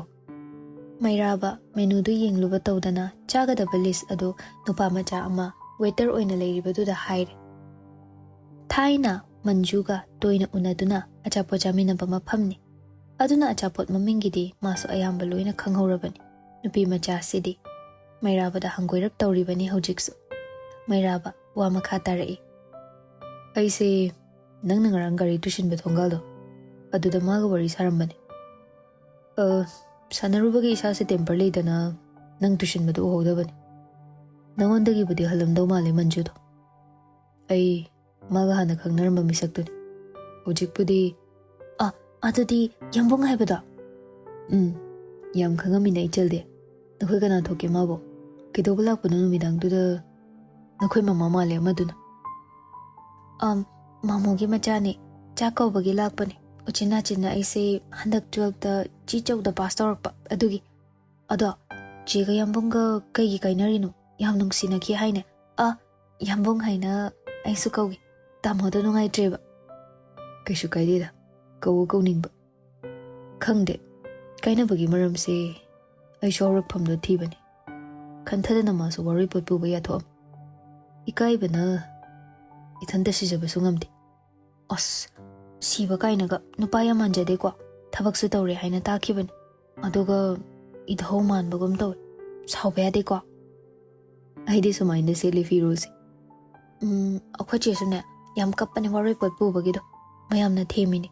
ꯃꯩꯔꯥꯕ ꯃꯦꯅꯨꯗꯨ ꯌꯦꯡꯂꯨꯕ ꯇꯧꯗꯅ ꯆꯥꯒꯗꯕ ꯂꯤꯁ ꯑꯗꯨ ꯅꯨꯄꯥ ꯃꯆꯥ ꯑꯃ ꯋꯦꯇꯔ ꯑꯣꯏꯅ ꯂꯩꯔꯤꯕꯗꯨꯗ ꯍꯥꯏꯔꯦ꯫ ꯊꯥꯏꯅ ꯃꯟꯖꯨꯒ ꯇꯣꯏꯅ ꯎꯅꯗꯨꯅ ꯑꯆꯥꯄꯣꯠ ꯆꯥꯃꯤꯟꯅꯕ ꯃꯐꯝꯅꯤ꯫ ꯑꯗꯨꯅ ꯑꯆꯥꯄꯣꯠ ꯃꯃꯤꯡꯒꯤꯗꯤ ꯃꯥꯁꯨ ꯑꯌꯥꯝꯕ ꯂꯣꯏꯅ ꯈꯪꯍꯧꯔꯕꯅꯤ꯫ ꯅꯨꯄꯤ ꯃꯆꯥꯁꯤꯗꯤ ꯃꯩꯔꯥꯕꯗ ꯍꯪꯒꯣꯏꯔꯞ ꯇꯧꯔꯤꯕꯅꯤ ꯍꯧꯖꯤꯛꯁꯨ꯫ ꯃꯩꯔꯥꯕ ꯋꯥ ꯃꯈꯥ ꯇꯥꯔꯛꯏ꯫ ꯑꯩꯁꯦ ꯅꯪꯅ ꯉꯔꯥꯡ ꯒꯥꯔꯤ ꯇꯨꯁꯤꯟꯕ ꯊꯣꯡꯒꯥꯜꯗꯣ ꯑꯗꯨꯗ ꯃꯥꯒ ꯋꯥꯔꯤ ꯁꯥꯔꯝꯕꯅꯦ꯫ ꯑ, ꯁꯥꯟꯅꯔꯨꯕꯒꯤ ꯏꯁꯥꯁꯦ ꯇꯦꯝꯄꯔ ꯂꯩꯗꯅ ꯅꯪ ꯇꯨꯁꯤꯟꯕꯗꯨ ꯎꯍꯧꯗꯕꯅꯤ꯫ ꯅꯉꯣꯟꯗꯒꯤꯕꯨꯗꯤ ꯍꯜꯂꯝꯗꯧ ꯃꯥꯜꯂꯦ ꯃꯟꯖꯨꯗꯣ꯫ ꯑꯩ ꯃꯥꯒ ꯍꯥꯟꯅ ꯈꯪꯅꯔꯝꯕ ꯃꯤꯁꯛꯇꯨꯅꯤ꯫ ꯍꯧꯖꯤꯛꯄꯨꯗꯤ, ꯑ, ꯑꯗꯨꯗꯤ ꯌꯥꯝꯕꯨꯡ ꯍꯥꯏꯕꯗꯣ? ꯎꯝ, ꯌꯥꯝ ꯈꯪꯉꯝꯃꯤꯅꯦ ꯏꯆꯜꯗꯤ꯫ ꯅꯈꯣꯏ ꯀꯅꯥ ꯊꯣꯛꯀꯦ ꯃꯥꯕꯣ? ꯀꯩꯗꯧꯕ ꯂꯥꯛꯄꯅꯣ ꯅꯨꯃꯤꯗꯥꯡꯗꯨꯗ? ꯅꯈꯣꯏ ꯃꯃꯥ ꯃꯥꯜꯂꯦ ꯑꯃꯗꯨꯅ꯫ ꯑꯝ, ꯃꯥꯃꯣꯒꯤ ꯃꯆꯥꯅꯤ꯫ ꯆꯥꯛ ꯀꯧꯕꯒꯤ ꯂꯥꯛꯄꯅꯤ꯫ ꯎꯆꯤꯟ ꯅꯥꯆꯤꯟꯅ ꯑꯩꯁꯦ ꯍꯟꯗꯛ ꯇꯨꯋꯦꯜꯐꯇ ꯆꯤ ꯆꯧꯗ ꯄꯥꯁ ꯇꯧꯔꯛꯄ ꯑꯗꯨꯒꯤ꯫ ꯑꯗꯣ ꯆꯦꯒ ꯌꯥꯝꯕꯨꯡꯒ ꯀꯩꯒꯤ ꯀꯥꯏꯅꯔꯤꯅꯣ? ꯌꯥꯝ ꯅꯨꯡꯁꯤꯅꯈꯤ ꯍꯥꯏꯅꯦ꯫ ꯑ, ꯌꯥꯝꯕꯨꯡ ꯍꯥꯏꯅ ꯑꯩꯁꯨ ꯀꯧꯒꯦ꯫ ꯇꯥꯃꯣꯗꯣ ꯅꯨꯡꯉꯥꯏꯇ꯭ꯔꯦꯕ꯫ ꯀꯩꯁꯨ ꯀꯥꯏꯗꯦꯗ, ꯀꯧꯕ ꯀꯧꯅꯤꯡꯕ꯫ ꯈꯪꯗꯦ, ꯀꯥꯏꯅꯕꯒꯤ ꯃꯔꯝꯁꯦ ꯑꯩꯁꯨ ꯍꯧꯔꯛꯐꯝꯗꯣ ꯊꯤꯕꯅꯤ꯫ ꯈꯟꯊꯗꯅ ꯃꯥꯁꯨ ꯋꯥꯔꯣꯏꯄꯣꯠ ꯄꯨꯕ ꯌꯥꯊꯣꯛꯑꯝꯃꯤ꯫ ꯏꯀꯥꯏꯕꯅ ꯏꯊꯟꯇ ꯁꯤꯖꯕꯁꯨ ꯉꯝꯗꯦ꯫ ꯑꯁ, ꯁꯤꯕ ꯀꯥꯏꯅꯒ ꯅꯨꯄꯥ ꯌꯥꯝ ꯃꯥꯟꯖꯗꯦꯀꯣ꯫ ꯊꯕꯛꯁꯨ ꯇꯧꯔꯦ ꯍꯥꯏꯅ ꯇꯥꯈꯤꯕꯅꯤ꯫ ꯑꯗꯨꯒ ꯏꯙꯧ ꯃꯥꯟꯕꯒꯨꯝ ꯇꯧꯋꯦ꯫ ꯁꯥꯎꯕ ꯌꯥꯗꯦꯀꯣ꯫ ꯑꯩꯗꯤ ꯁꯨꯃꯥꯏꯅ ꯁꯦꯠꯂꯤ ꯐꯤꯔꯣꯜꯁꯦ꯫ ꯎꯝ, ꯑꯩꯈꯣꯏ ꯆꯦꯁꯨꯅꯦ ꯌꯥꯝ ꯀꯞꯄꯅꯦ ꯋꯥꯔꯣꯏꯄꯣꯠ ꯄꯨꯕꯒꯤꯗꯣ꯫ ꯃꯌꯥꯝꯅ ꯊꯦꯝꯃꯤꯅꯦ꯫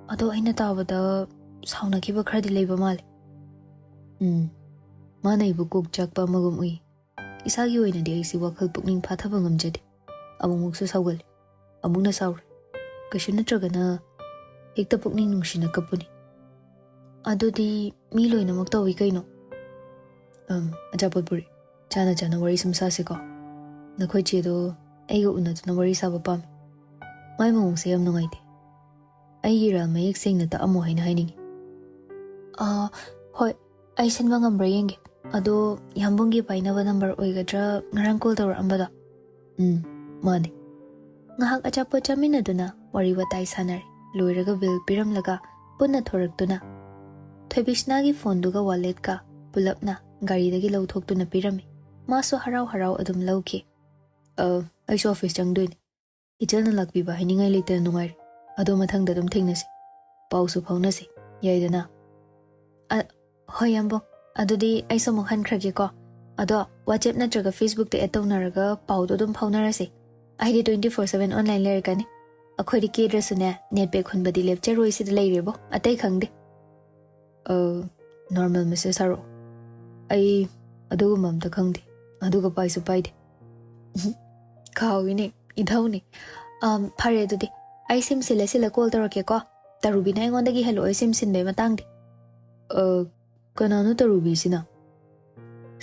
ꯑꯗꯣ ꯑꯩꯅ ꯇꯥꯕꯗ ꯁꯥꯎꯅꯈꯤꯕ ꯈꯔꯗꯤ ꯂꯩꯕ ꯃꯥꯜꯂꯦ꯫ ꯎꯝ, ꯃꯥꯅ ꯑꯩꯕꯨ ꯀꯣꯛ ꯆꯥꯛꯄ ꯑꯃꯒꯨꯝ ꯎꯏ꯫ ꯏꯁꯥꯒꯤ ꯑꯣꯏꯅꯗꯤ ꯑꯩꯁꯤ ꯋꯥꯈꯜ ꯄꯨꯛꯅꯤꯡ ꯐꯥꯊꯕ ꯉꯝꯖꯗꯦ꯫ ꯑꯃꯨꯛꯃꯨꯛꯁꯨ ꯁꯥꯎꯒꯜꯂꯤ, ꯑꯃꯨꯛꯅ ꯁꯥꯎꯔꯣꯏ꯫ ꯀꯩꯁꯨ ꯅꯠꯇ꯭ꯔꯒꯅ ꯍꯦꯛꯇ ꯄꯨꯛꯅꯤꯡ ꯅꯨꯡꯁꯤꯅ ꯀꯞꯄꯨꯅꯤ꯫ ꯑꯗꯨꯗꯤ ꯃꯤ ꯂꯣꯏꯅꯃꯛ ꯇꯧꯏ ꯀꯩꯅꯣ꯫ ꯑꯝ, ꯑꯆꯥꯄꯣꯠ ꯄꯨꯔꯤ꯫ ꯆꯥꯅ ꯆꯥꯅ ꯋꯥꯔꯤ ꯁꯨꯝ ꯁꯥꯁꯤꯀꯣ꯫ ꯅꯈꯣꯏ ꯆꯦꯗꯣ ꯑꯩꯒ ꯎꯅꯗꯨꯅ ꯋꯥꯔꯤ ꯁꯥꯕ ꯄꯥꯝꯃꯤ꯫ ꯃꯥꯏ ꯃꯑꯣꯡꯁꯦ ꯌꯥꯝ ꯅꯨꯡꯉꯥꯏꯇꯦ꯫ ꯑꯩꯒꯤ ꯏꯔꯥꯜ ꯃꯌꯦꯛ ꯁꯦꯡꯅ ꯇꯛꯑꯝꯃꯣ ꯍꯥꯏꯅ ꯍꯥꯏꯅꯤꯡꯉꯤ꯫ ꯑꯥ, ꯍꯣꯏ, ꯑꯩ ꯁꯤꯟꯕ ꯉꯝꯕ꯭ꯔꯥ ꯌꯦꯡꯒꯦ꯫ ꯑꯗꯣ ꯌꯥꯝꯕꯨꯡꯒꯤ ꯄꯥꯏꯅꯕ ꯅꯝꯕꯔ ꯑꯣꯏꯒꯗ꯭ꯔꯥ ꯉꯔꯥꯡ ꯀꯣꯜ ꯇꯧꯔꯛꯑꯝꯕꯗꯣ? ꯎꯝ, ꯃꯥꯅꯦ꯫ ꯉꯥꯏꯍꯥꯛ ꯑꯆꯥꯄꯣꯠ ꯆꯥꯃꯤꯟꯅꯗꯨꯅ ꯋꯥꯔꯤ ꯋꯥꯇꯥꯏ ꯁꯥꯟꯅꯔꯦ꯫ ꯂꯣꯏꯔꯒ ꯕꯤꯜ ꯄꯤꯔꯝꯂꯒ ꯄꯨꯟꯅ ꯊꯣꯔꯛꯇꯨꯅ ꯊꯣꯏꯕꯤꯁꯅꯥꯒꯤ ꯐꯣꯟꯗꯨꯒ ꯋꯥꯂꯦꯠꯀ ꯄꯨꯂꯞꯅ ꯒꯥꯔꯤꯗꯒꯤ ꯂꯧꯊꯣꯛꯇꯨꯅ ꯄꯤꯔꯝꯃꯤ꯫ ꯃꯥꯁꯨ ꯍꯔꯥꯎ ꯍꯔꯥꯎ ꯑꯗꯨꯝ ꯂꯧꯈꯤ꯫ "ꯑ, ꯑꯩꯁꯨ ꯑꯣꯐꯤꯁ ꯆꯪꯗꯣꯏꯅꯤ꯫ ꯏꯆꯜꯅ ꯂꯥꯛꯄꯤꯕ ꯍꯥꯏꯅꯤꯡꯉꯥꯏ ꯂꯩꯇꯅ ꯅꯨꯡꯉꯥꯏꯔꯦ꯫ ꯑꯗꯣ ꯃꯊꯪꯗ ꯑꯗꯨꯝ ꯊꯦꯡꯅꯁꯤ꯫ ꯄꯥꯎꯁꯨ ꯐꯥꯎꯅꯁꯤ, ꯌꯥꯏꯗꯅ?" "ꯑ, ꯍꯣꯏ, ꯌꯥꯝꯕꯨꯡ꯫ ꯑꯗꯨꯗꯤ ꯑꯩꯁꯨ ꯑꯃꯨꯛ ꯍꯟꯈ꯭ꯔꯒꯦꯀꯣ꯫ ꯑꯗꯣ WhatsApp ꯅꯠꯇ꯭ꯔꯒ Facebook ꯇ add ꯇꯧꯅꯔꯒ ꯄꯥꯎꯗꯣ ꯑꯗꯨꯝ ꯐꯥꯎꯅꯔꯁꯤ꯫ ꯑꯩꯗꯤ twenty four seven online ꯂꯩꯔꯛꯀꯅꯤ꯫ ꯑꯩꯈꯣꯏꯗꯤ ꯀꯦꯗ꯭ꯔꯁꯨꯅꯦ, net pack ꯍꯨꯟꯕꯗꯤ ꯂꯦꯞꯆꯔꯣꯏ, ꯁꯤꯗ ꯂꯩꯔꯦꯕꯣ, ꯑꯇꯩ ꯈꯪꯗꯦ꯫" "ꯑ, normal message ꯊꯥꯔꯛꯑꯣ꯫ ꯑꯩ ꯑꯗꯨꯒꯨꯝꯕ ꯑꯝꯇ ꯈꯪꯗꯦ, ꯑꯗꯨꯒ ꯄꯥꯏꯁꯨ ꯄꯥꯏꯗꯦ꯫" "ꯀꯥꯎꯏꯅꯦ, ꯏꯙꯧꯅꯦ꯫ ꯑꯝ, ꯐꯔꯦ ꯑꯗꯨꯗꯤ, ꯑꯩ ꯁꯤꯝ ꯁꯤꯜꯂ ꯁꯤꯜꯂ call ꯇꯧꯔꯛꯀꯦꯀꯣ꯫ ꯇꯔꯨꯕꯤꯅ ꯑꯩꯉꯣꯟꯗꯒꯤ ꯍꯦꯜꯂꯛꯑꯣꯏ ꯁꯤꯝ ꯁꯤꯟꯕꯩ ꯃꯇꯥꯡꯗꯤ꯫" "ꯑ, ꯀꯅꯥꯅꯣ ꯇꯔꯨꯕꯤꯁꯤꯅ?"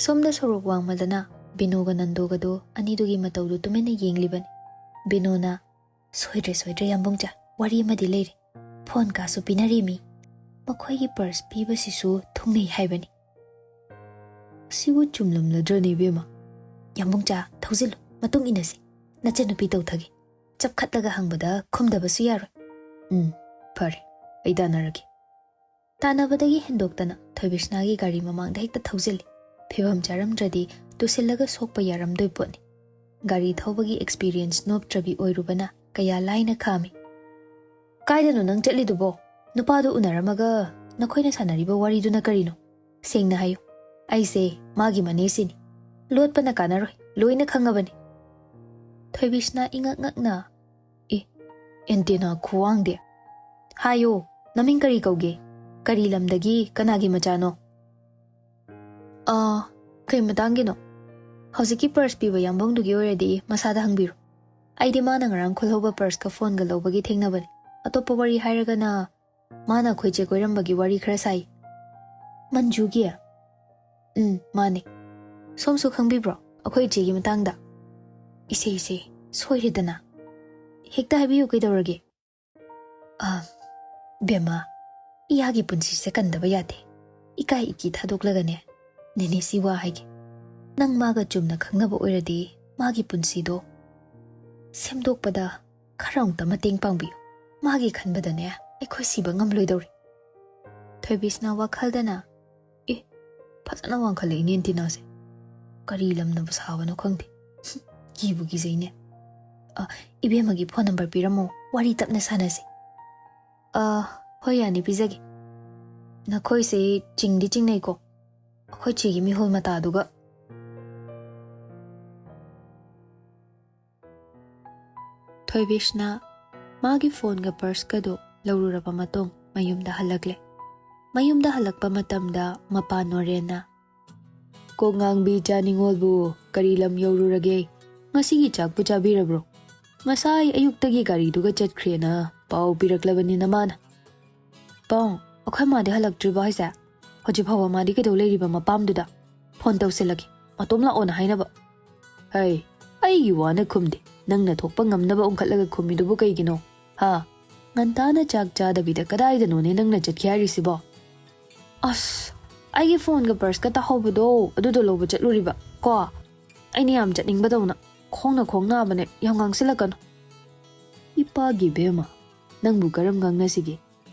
ꯁꯣꯝꯗ ꯁꯣꯔꯣꯛ ꯋꯥꯡꯃꯗꯅ ꯕꯤꯅꯣꯒ ꯅꯟꯗꯣꯒꯗꯣ ꯑꯅꯤꯗꯨꯒꯤ ꯃꯇꯧꯗꯨ ꯇꯨꯃꯤꯟꯅ ꯌꯦꯡꯂꯤꯕꯅꯤ꯫ ꯕꯤꯅꯣꯅ, "ꯁꯣꯏꯗ꯭ꯔꯦ, ꯁꯣꯏꯗ꯭ꯔꯦ, ꯌꯥꯝꯕꯨꯡꯆꯥ, ꯋꯥꯔꯤ ꯑꯃꯗꯤ ꯂꯩꯔꯦ꯫ ꯐꯣꯟ ꯀꯥꯁꯨ ꯄꯤꯅꯔꯤꯃꯤ꯫ ꯃꯈꯣꯏꯒꯤ ꯄꯔꯁ ꯄꯤꯕꯁꯤꯁꯨ ꯊꯨꯡꯅꯩ ꯍꯥꯏꯕꯅꯤ꯫" "ꯁꯤꯕꯨ ꯆꯨꯝꯂꯝꯂꯗ꯭ꯔꯅꯦ, ꯏꯕꯦꯝꯃ?" "ꯌꯥꯝꯕꯨꯡꯆꯥ, ꯊꯧꯖꯤꯜꯂꯨ, ꯃꯇꯨꯡ ꯏꯟꯅꯁꯤ꯫ ꯅꯆꯟꯅꯨꯄꯤ ꯇꯧꯊꯒꯦ꯫ ꯆꯞꯈꯠꯂꯒ ꯍꯪꯕꯗ ꯈꯨꯝꯗꯕꯁꯨ ꯌꯥꯔꯣꯏ꯫" "ꯎꯝ, ꯐꯔꯦ, ꯑꯩ ꯇꯥꯟꯅꯔꯒꯦ꯫" ꯇꯥꯟꯅꯕꯗꯒꯤ ꯍꯦꯟꯗꯣꯛꯇꯅ ꯊꯣꯏꯕꯤꯁꯅꯥꯒꯤ ꯒꯥꯔꯤ ꯃꯃꯥꯡꯗ ꯍꯦꯛꯇ ꯊꯧꯖꯤꯜꯂꯤ꯫ ꯐꯤꯕꯝ ꯆꯥꯔꯝꯗ꯭ꯔꯗꯤ ꯇꯨꯁꯤꯜꯂꯒ ꯁꯣꯛꯄ ꯌꯥꯔꯝꯗꯣꯏ ꯄꯣꯠꯅꯤ꯫ ꯒꯥꯔꯤ ꯊꯧꯕꯒꯤ experience ꯅꯣꯞꯇ꯭ꯔꯕꯤ ꯑꯣꯏꯔꯨꯕꯅ ꯀꯌꯥ ꯂꯥꯏꯅ ꯈꯥꯝꯃꯤ꯫ "ꯀꯥꯏꯗꯅꯣ ꯅꯪ ꯆꯠꯂꯤꯗꯨꯕꯣ? ꯅꯨꯄꯥꯗꯨ ꯎꯅꯔꯝꯃꯒ ꯅꯈꯣꯏꯅ ꯁꯥꯟꯅꯔꯤꯕ ꯋꯥꯔꯤꯗꯨꯅ ꯀꯔꯤꯅꯣ? ꯁꯦꯡꯅ ꯍꯥꯏꯌꯨ꯫ ꯑꯩꯁꯦ ꯃꯥꯒꯤ ꯃꯅꯦꯁꯤꯅꯤ꯫ ꯂꯣꯠꯄꯅ ꯀꯥꯟꯅꯔꯣꯏ, ꯂꯣꯏꯅ ꯈꯪꯉꯕꯅꯤ꯫" ꯊꯣꯏꯕꯤꯁꯅꯥ ꯏꯉꯛ ꯉꯛꯅ, "ꯑꯦ, antenna ꯈꯨꯋꯥꯡꯗꯤ꯫ ꯍꯥꯏꯌꯣ, ꯅꯃꯤꯡ ꯀꯔꯤ ꯀꯧꯒꯦ? ꯀꯔꯤ ꯂꯝꯗꯒꯤ, ꯀꯅꯥꯒꯤ ꯃꯆꯥꯅꯣ?" "ꯑꯥ, ꯀꯩ ꯃꯇꯥꯡꯒꯤꯅꯣ? ꯍꯧꯖꯤꯛꯀꯤ ꯄꯔꯁ ꯄꯤꯕ ꯌꯥꯝꯕꯨꯡꯗꯨꯒꯤ ꯑꯣꯏꯔꯗꯤ ꯃꯁꯥꯗ ꯍꯪꯕꯤꯔꯣ꯫ ꯑꯩꯗꯤ ꯃꯥꯅ ꯉꯔꯥꯡ ꯈꯨꯜꯍꯧꯕ ꯄꯔꯁꯀ ꯐꯣꯟꯒ ꯂꯧꯕꯒꯤ ꯊꯦꯡꯅꯕꯅꯤ꯫ ꯑꯇꯣꯞꯄ ꯋꯥꯔꯤ ꯍꯥꯏꯔꯒꯅ, ꯃꯥꯅ ꯑꯩꯈꯣꯏ ꯆꯦ ꯀꯣꯏꯔꯝꯕꯒꯤ ꯋꯥꯔꯤ ꯈꯔ ꯁꯥꯏ꯫" "ꯃꯟꯖꯨꯒꯤ?" "ꯎꯝ, ꯃꯥꯅꯦ꯫ ꯁꯣꯝꯁꯨ ꯈꯪꯕꯤꯕ꯭ꯔꯣ ꯑꯩꯈꯣꯏ ꯏꯆꯦꯒꯤ ꯃꯇꯥꯡꯗ?" "ꯏꯁꯦ, ꯏꯁꯦ, ꯁꯣꯏꯔꯦꯗꯅ꯫ ꯍꯦꯛꯇ ꯍꯥꯏꯕꯤꯌꯨ, ꯀꯩꯗꯧꯔꯒꯦ?" "ꯑ, ꯕꯦꯝꯃ, ꯏꯌꯥꯒꯤ ꯄꯨꯟꯁꯤꯁꯦ ꯀꯟꯗꯕ ꯌꯥꯗꯦ꯫ ꯏꯀꯥꯏ ꯏꯀꯤ ꯊꯥꯗꯣꯛꯂꯒꯅꯦ, ꯅꯦꯅꯦꯁꯤ ꯋꯥ ꯍꯥꯏꯒꯦ꯫ ꯅꯪ ꯃꯥꯒ ꯆꯨꯝꯅ ꯈꯪꯅꯕ ꯑꯣꯏꯔꯗꯤ ꯃꯥꯒꯤ ꯄꯨꯟꯁꯤꯗꯣ ꯁꯦꯝꯗꯣꯛꯄꯗ ꯈꯔ ꯑꯃꯨꯛꯇ ꯃꯇꯦꯡ ꯄꯥꯡꯕꯤꯌꯨ꯫ ꯃꯥꯒꯤ ꯈꯟꯕꯗꯅꯦ ꯑꯩꯈꯣꯏ ꯁꯤꯕ ꯉꯝꯂꯣꯏꯗꯧꯔꯤ꯫ ꯊꯣꯏꯕꯤꯁꯅ ꯋꯥꯈꯜꯗꯅ, "ꯑꯦ, ꯐꯖꯅ ꯋꯥꯡꯈꯠꯂꯛꯏꯅꯦ ꯑꯦꯟꯇꯤꯅꯥꯁꯦ꯫ ꯀꯔꯤ ꯂꯝꯅꯕꯨ ꯁꯥꯕꯅꯣ ꯈꯪꯗꯦ꯫ ꯀꯤꯕꯨ ꯀꯤꯖꯩꯅꯦ꯫ ꯑ, ꯏꯕꯦꯝꯃꯒꯤ ꯐꯣꯟ ꯅꯝꯕꯔ ꯄꯤꯔꯝꯃꯣ, ꯋꯥꯔꯤ ꯇꯞꯅ ꯁꯥꯟꯅꯁꯤ꯫" "ꯑ, ꯍꯣꯏ, ꯌꯥꯅꯤ, ꯄꯤꯖꯒꯦ꯫ ꯅꯈꯣꯏꯁꯦ ꯆꯤꯡꯗꯤ ꯆꯤꯡꯅꯩꯀꯣ, ꯑꯩꯈꯣꯏ ꯆꯦꯒꯤ ꯃꯤꯍꯨꯜ ꯃꯇꯥꯗꯨꯒ꯫" ꯊꯣꯏꯕꯤꯁꯅ ꯃꯥꯒꯤ ꯐꯣꯟꯒ ꯄꯔꯁꯀꯗꯣ ꯂꯧꯔꯨꯔꯕ ꯃꯇꯨꯡ ꯃꯌꯨꯝꯗ ꯍꯜꯂꯛꯂꯦ꯫ ꯃꯌꯨꯝꯗ ꯍꯜꯂꯛꯄ ꯃꯇꯝꯗ ꯃꯄꯥ ꯅꯣꯔꯦꯟꯅ, "ꯀꯣꯛ ꯉꯥꯡꯕꯤ ꯏꯆꯥ ꯅꯤꯉꯣꯜꯕꯨ ꯀꯔꯤ ꯂꯝ ꯌꯧꯔꯨꯔꯒꯦ? ꯉꯁꯤꯒꯤ ꯆꯥꯛꯄꯨ ꯆꯥꯕꯤꯔꯕ꯭ꯔꯣ? ꯉꯁꯥꯏ ꯑꯌꯨꯛꯇꯒꯤ ꯒꯥꯔꯤꯗꯨꯒ ꯆꯠꯈ꯭ꯔꯦꯅ ꯄꯥꯎ ꯄꯤꯔꯛꯂꯕꯅꯤꯅ ꯃꯥꯅ꯫" "ꯄꯥꯎ, ꯑꯩꯈꯣꯏ ꯃꯥꯗꯤ ꯍꯜꯂꯛꯇ꯭ꯔꯤꯕꯣ ꯍꯥꯏꯁꯦ? ꯍꯧꯖꯤꯛ ꯐꯥꯎꯕ ꯃꯥꯗꯤ ꯀꯩꯗꯧ ꯂꯩꯔꯤꯕ ꯃꯄꯥꯝꯗꯨꯗ? ꯐꯣꯟ ꯇꯧꯁꯤꯜꯂꯒꯦ, ꯃꯇꯣꯝ ꯂꯥꯛꯑꯣꯅ ꯍꯥꯏꯅꯕ꯫" "ꯍꯩ, ꯑꯩꯒꯤ ꯋꯥꯅ ꯈꯨꯝꯗꯦ, ꯅꯪꯅ ꯊꯣꯛꯄ ꯉꯝꯅꯕ ꯎꯪꯈꯠꯂꯒ ꯈꯨꯝꯃꯤꯗꯨꯕꯨ ꯀꯩꯒꯤꯅꯣ? ꯍꯥ? ꯉꯟꯇꯥꯅ ꯆꯥꯛ ꯆꯥꯗꯕꯤꯗ ꯀꯗꯥꯏꯗꯅꯣꯅꯦ ꯅꯪꯅ ꯆꯠꯈꯤ ꯍꯥꯏꯔꯤꯁꯤꯕꯣ?" "ꯑꯁ, ꯑꯩꯒꯤ ꯐꯣꯟꯒ ꯄꯔꯁꯀ ꯇꯥꯍꯧꯕꯗꯣ ꯑꯗꯨꯗꯣ ꯂꯧꯕ ꯆꯠꯂꯨꯔꯤꯕ ꯀꯣ꯫ ꯑꯩꯅ ꯌꯥꯝ ꯆꯠꯅꯤꯡꯕꯗꯧꯅ꯫ ꯈꯣꯡꯅ ꯈꯣꯡ ꯅꯥꯕꯅꯦ, ꯌꯥꯝ ꯉꯥꯡꯁꯤꯜꯂꯛꯀꯅꯨ꯫" "ꯏꯄꯥꯒꯤ ꯕꯦꯝꯃ, ꯅꯪꯕꯨ ꯀꯔꯝ ꯉꯥꯡꯅꯁꯤꯒꯦ?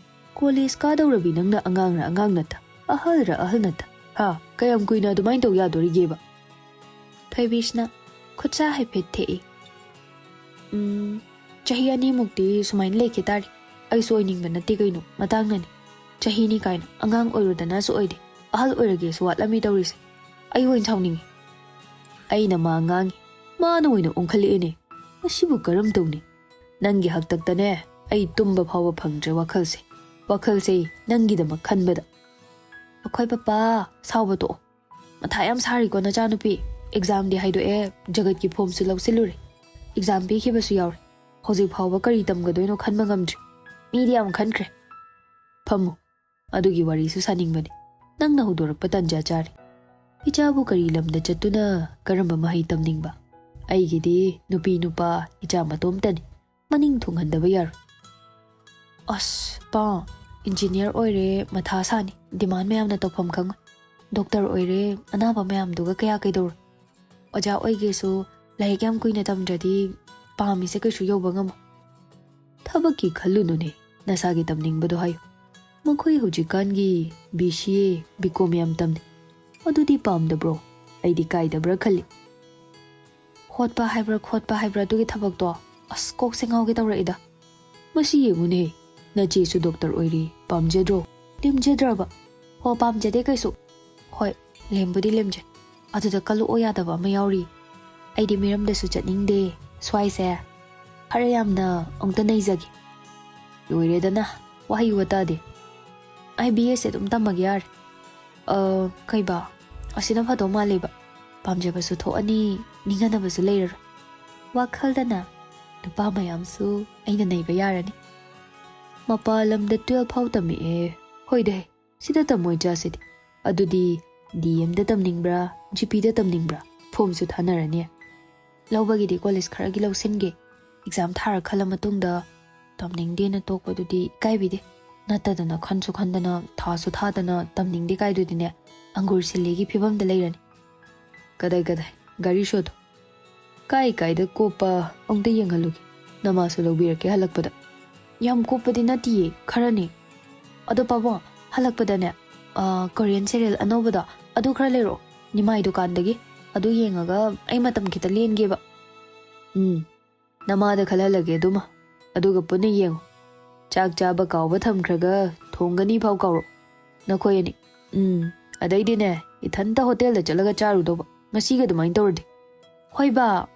ꯀꯣꯂꯦꯖ ꯀꯥꯗꯧꯔꯕꯤ ꯅꯪꯅ ꯑꯉꯥꯡꯔ ꯑꯉꯥꯡ ꯅꯠꯇ, ꯑꯍꯜꯔ ꯑꯍꯜ ꯅꯠꯇ? ꯍꯥ? ꯀꯌꯥꯝ ꯀꯨꯏꯅ ꯑꯗꯨꯃꯥꯏꯅ ꯇꯧ ꯌꯥꯗꯣꯔꯤꯒꯦꯕ?" ꯊꯣꯏꯕꯤꯁꯅ ꯈꯨꯠꯁꯥ ꯍꯥꯏꯐꯦꯠ ꯊꯦꯛꯏ꯫ "ꯎꯝ, ꯆꯍꯤ ꯑꯅꯤꯃꯨꯛꯇꯤ ꯁꯨꯃꯥꯏꯅ ꯂꯩꯈꯤ ꯇꯥꯔꯦ꯫ ꯑꯩꯁꯨ ꯑꯣꯏꯅꯤꯡꯕ ꯅꯠꯇꯦ ꯀꯩꯅꯣ, ꯃꯇꯥꯡꯅꯅꯤ꯫ ꯆꯍꯤꯅꯤ ꯀꯥꯏꯅ ꯑꯉꯥꯡ ꯑꯣꯏꯔꯨꯗꯅꯁꯨ ꯑꯣꯏꯗꯦ, ꯑꯍꯜ ꯑꯣꯏꯔꯒꯦꯁꯨ ꯋꯥꯠꯂꯝꯃꯤ ꯇꯧꯔꯤꯁꯦ꯫ ꯑꯩ ꯑꯣꯏꯅ ꯁꯥꯎꯅꯤꯡꯉꯤ꯫" ꯑꯩꯅ ꯃꯥ ꯉꯥꯡꯉꯤ, ꯃꯥꯅ ꯑꯣꯏꯅ ꯑꯣꯟꯈꯠꯂꯛꯑꯦꯅꯦ꯫ ꯃꯁꯤꯕꯨ ꯀꯔꯝ ꯇꯧꯅꯤ? ꯅꯪꯒꯤ ꯍꯥꯛꯇꯛꯇꯅꯦ ꯑꯩ ꯇꯨꯝꯕ ꯐꯥꯎꯕ ꯐꯪꯗ꯭ꯔꯦ ꯋꯥꯈꯜꯁꯦ꯫ ꯋꯥꯈꯜꯁꯦ ꯅꯪꯒꯤꯗꯃꯛ ꯈꯟꯕꯗ꯫ "ꯑꯩꯈꯣꯏ ꯄꯄꯥ, ꯁꯥꯎꯕ ꯇꯣꯛꯑꯣ꯫ ꯃꯊꯥ ꯌꯥꯝ ꯁꯥꯔꯤꯀꯣ ꯅꯆꯥꯅꯨꯄꯤ꯫ ꯑꯦꯛꯖꯥꯝꯗꯤ ꯍꯥꯏꯗꯣꯛꯑꯦ, ꯖꯒꯠꯀꯤ ꯐꯣꯝꯁꯨ ꯂꯧꯁꯤꯜꯂꯨꯔꯦ꯫ ꯑꯦꯛꯖꯥꯝ ꯄꯤꯈꯤꯕꯁꯨ ꯌꯥꯎꯔꯦ꯫ ꯍꯧꯖꯤꯛ ꯐꯥꯎꯕ ꯀꯔꯤ ꯇꯝꯒꯗꯣꯏꯅꯣ ꯈꯟꯕ ꯉꯝꯗ꯭ꯔꯤ꯫ ꯃꯤꯗꯤ ꯌꯥꯝ ꯈꯟꯈ꯭ꯔꯦ꯫ ꯐꯝꯃꯨ, ꯑꯗꯨꯒꯤ ꯋꯥꯔꯤꯁꯨ ꯁꯥꯅꯤꯡꯕꯅꯤ꯫ ꯅꯪꯅ ꯍꯧꯗꯣꯔꯛꯄ ꯇꯟꯖꯥ ꯆꯥꯔꯦ꯫ ꯏꯆꯥꯕꯨ ꯀꯔꯤ ꯂꯝꯗ ꯆꯠꯇꯨꯅ ꯀꯔꯝꯕ ꯃꯍꯩ ꯇꯝꯅꯤꯡꯕ? ꯑꯩꯒꯤꯗꯤ ꯅꯨꯄꯤ ꯅꯨꯄꯥ ꯏꯆꯥ ꯃꯇꯣꯝꯇꯅꯤ꯫ ꯃꯅꯤꯡ ꯊꯨꯡꯍꯟꯗꯕ ꯌꯥꯔꯣꯏ꯫" "ꯑꯁ, ꯄꯥ, ꯏꯟꯖꯤꯅꯤꯌꯥꯔ ꯑꯣꯏꯔꯦ, ꯃꯊꯥ ꯁꯥꯅꯤ꯫ ꯗꯤꯃꯥꯟ ꯃꯌꯥꯝꯅ ꯇꯧꯐꯝ ꯈꯪꯉꯣꯏ꯫ ꯗꯣꯛꯇꯔ ꯑꯣꯏꯔꯦ, ꯑꯅꯥꯕ ꯃꯌꯥꯝꯗꯨꯒ ꯀꯌꯥ ꯀꯩꯗꯧꯔꯣꯏ꯫ ꯑꯣꯖꯥ ꯑꯣꯏꯒꯦꯁꯨ ꯂꯥꯏꯔꯤꯛ ꯌꯥꯝ ꯀꯨꯏꯅ ꯇꯝꯗ꯭ꯔꯗꯤ ꯄꯥꯝꯃꯤꯁꯦ ꯀꯩꯁꯨ ꯌꯧꯕ ꯉꯝꯃꯣꯏ꯫" ꯊꯕꯛꯀꯤ ꯈꯜꯂꯨꯅꯨꯅꯦ, ꯅꯁꯥꯒꯤ ꯇꯝꯅꯤꯡꯕꯗꯣ ꯍꯥꯏꯌꯨ꯫ ꯃꯈꯣꯏ ꯍꯧꯖꯤꯛꯀꯥꯟꯒꯤ ꯕꯤ ꯁꯤ ꯑꯦ, ꯕꯤ ꯀꯣꯝ ꯌꯥꯝ ꯇꯝꯅꯩ꯫ ꯑꯗꯨꯗꯤ ꯄꯥꯝꯗꯕ꯭ꯔꯣ? ꯑꯩꯗꯤ ꯀꯥꯏꯗꯕ꯭ꯔꯥ ꯈꯜꯂꯤ꯫ ꯍꯣꯠꯄ ꯍꯥꯏꯕ꯭ꯔꯥ ꯈꯣꯠꯄ ꯍꯥꯏꯕ꯭ꯔꯥ ꯑꯗꯨꯒꯤ ꯊꯕꯛꯇꯣ? ꯑꯁ, ꯀꯣꯛꯁꯦ ꯉꯥꯎꯒꯦ ꯇꯧꯔꯛꯏꯗ꯫ ꯃꯁꯤ ꯌꯦꯡꯉꯨꯅꯦ, ꯅꯆꯦꯁꯨ ꯗꯣꯛꯇꯔ ꯑꯣꯏꯔꯤ, ꯄꯥꯝꯖꯗ꯭ꯔꯣ? ꯂꯦꯝꯖꯗ꯭ꯔꯕ? ꯍꯣ, ꯄꯥꯝꯖꯗꯦ ꯀꯩꯁꯨ꯫ ꯍꯣꯏ, ꯂꯦꯝꯕꯨꯗꯤ ꯂꯦꯝꯖꯩ꯫ ꯑꯗꯨꯗ ꯀꯜꯂꯛꯑꯣ ꯌꯥꯗꯕ ꯑꯃ ꯌꯥꯎꯔꯤ꯫ ꯑꯩꯗꯤ ꯃꯤꯔꯝꯗꯁꯨ ꯆꯠꯅꯤꯡꯗꯦ꯫ ꯁ꯭ꯋꯥꯏꯁꯦ ꯈꯔ ꯌꯥꯝꯅ ꯑꯃꯨꯛꯇ ꯅꯩꯖꯒꯦ꯫ ꯂꯣꯏꯔꯦꯗꯅ, ꯋꯥꯍꯩ ꯋꯥꯇꯥꯗꯤ꯫ ꯑꯥꯏ ꯕꯤ ꯑꯦꯁ ꯑꯗꯨꯝ ꯇꯝꯃꯒꯦ ꯌꯥꯔꯦ꯫ ꯑ, ꯀꯩꯕꯥ? ꯑꯁꯤꯅ ꯐꯗꯧ ꯃꯥꯜꯂꯦꯕ꯫ ꯄꯥꯝꯖꯕꯁꯨ ꯊꯣꯛꯑꯅꯤ, ꯅꯤꯡꯍꯟꯅꯕꯁꯨ ꯂꯩꯔꯔꯣꯏ꯫ ꯋꯥꯈꯜꯗꯅ ꯅꯨꯄꯥ ꯃꯌꯥꯝꯁꯨ ꯑꯩꯅ ꯅꯩꯕ ꯌꯥꯔꯅꯤ꯫ ꯃꯄꯥꯟ ꯂꯝꯗ ꯇꯨꯌꯦꯜꯐ ꯐꯥꯎ ꯇꯝꯃꯛꯑꯦ꯫ ꯍꯣꯏꯗ ꯍꯦ, ꯁꯤꯗ ꯇꯝꯃꯣꯏ ꯆꯥꯁꯤꯗꯤ꯫ ꯑꯗꯨꯗꯤ ꯗꯤ ꯑꯦꯝꯗ ꯇꯝꯅꯤꯡꯕ꯭ꯔꯥ, ꯖꯤ ꯄꯤꯗ ꯇꯝꯅꯤꯡꯕ꯭ꯔꯥ? ꯐꯣꯝꯁꯨ ꯊꯥꯅꯔꯅꯤ꯫ ꯂꯧꯕꯒꯤꯗꯤ ꯀꯣꯂꯦꯖ ꯈꯔꯒꯤ ꯂꯧꯁꯤꯟꯒꯦ꯫ ꯑꯦꯛꯖꯥꯝ ꯊꯥꯔ ꯈꯜꯂ ꯃꯇꯨꯡꯗ ꯇꯝꯅꯤꯡꯗꯦꯅ ꯇꯣꯛꯄꯗꯨꯗꯤ ꯏꯀꯥꯏꯕꯤꯗꯦ꯫ ꯅꯠꯇꯗꯅ ꯈꯟꯁꯨ ꯈꯟꯗꯅ ꯊꯥꯁꯨ ꯊꯥꯗꯅ ꯇꯝꯅꯤꯡꯗꯦ ꯀꯥꯏꯗꯨꯗꯤꯅꯦ, ꯑꯪꯒꯨꯔ ꯁꯤꯜꯂꯤꯒꯤ ꯐꯤꯕꯝꯗ ꯂꯩꯔꯅꯤ꯫ ꯀꯗꯥꯏ ꯀꯗꯥꯏ, ꯒꯥꯔꯤ ꯁꯣꯗꯣ꯫ ꯀꯥꯏ ꯀꯥꯏꯗ ꯀꯣꯞꯄ ꯑꯃꯨꯛꯇ ꯌꯦꯡꯍꯜꯂꯨꯒꯦ꯫ ꯅꯃꯥꯁꯨ ꯂꯧꯕꯤꯔꯛꯀꯦ ꯍꯜꯂꯛꯄꯗ꯫ ꯌꯥꯝ ꯀꯣꯞꯄꯗꯤ ꯅꯠꯇꯤꯌꯦ, ꯈꯔꯅꯤ꯫ ꯑꯗꯣ ꯄꯥꯕꯨꯡ, ꯍꯜꯂꯛꯄꯗꯅꯦ, ꯑ, ꯀꯣꯔꯤꯌꯟ ꯁꯦꯔꯤꯌꯦꯜ ꯑꯅꯧꯕꯗꯣ, ꯑꯗꯨ ꯈꯔ ꯂꯩꯔꯛꯑꯣ, ꯅꯤꯃꯥꯏ ꯗꯨꯀꯥꯟꯗꯒꯤ꯫ ꯑꯗꯨ ꯌꯦꯡꯉꯒ ꯑꯩ ꯃꯇꯝ ꯈꯤꯇ ꯂꯦꯟꯒꯦꯕ꯫ ꯎꯝ, ꯅꯃꯥꯗ ꯈꯜꯍꯜꯂꯒꯦ ꯑꯗꯨꯃ꯫ ꯑꯗꯨꯒ ꯄꯨꯟꯅ ꯌꯦꯡꯉꯣ꯫ ꯆꯥꯛ ꯆꯥꯕ ꯀꯥꯎꯕ ꯊꯝꯈ꯭ꯔꯒ ꯊꯣꯡꯒꯅꯤ ꯐꯥꯎ ꯀꯥꯎꯔꯣ꯫ ꯅꯈꯣꯏ ꯑꯅꯤ꯫ ꯎꯝ, ꯑꯗꯩꯗꯤꯅꯦ, ꯏꯊꯟꯇ ꯍꯣꯇꯦꯜꯗ ꯆꯠꯂꯒ ꯆꯥꯔꯨꯗꯧꯕ꯫ ꯉꯁꯤꯒ ꯑꯗꯨꯃꯥꯏꯅ ꯇꯧꯔꯗꯤ꯫ ꯍꯣꯏ ꯕꯥ,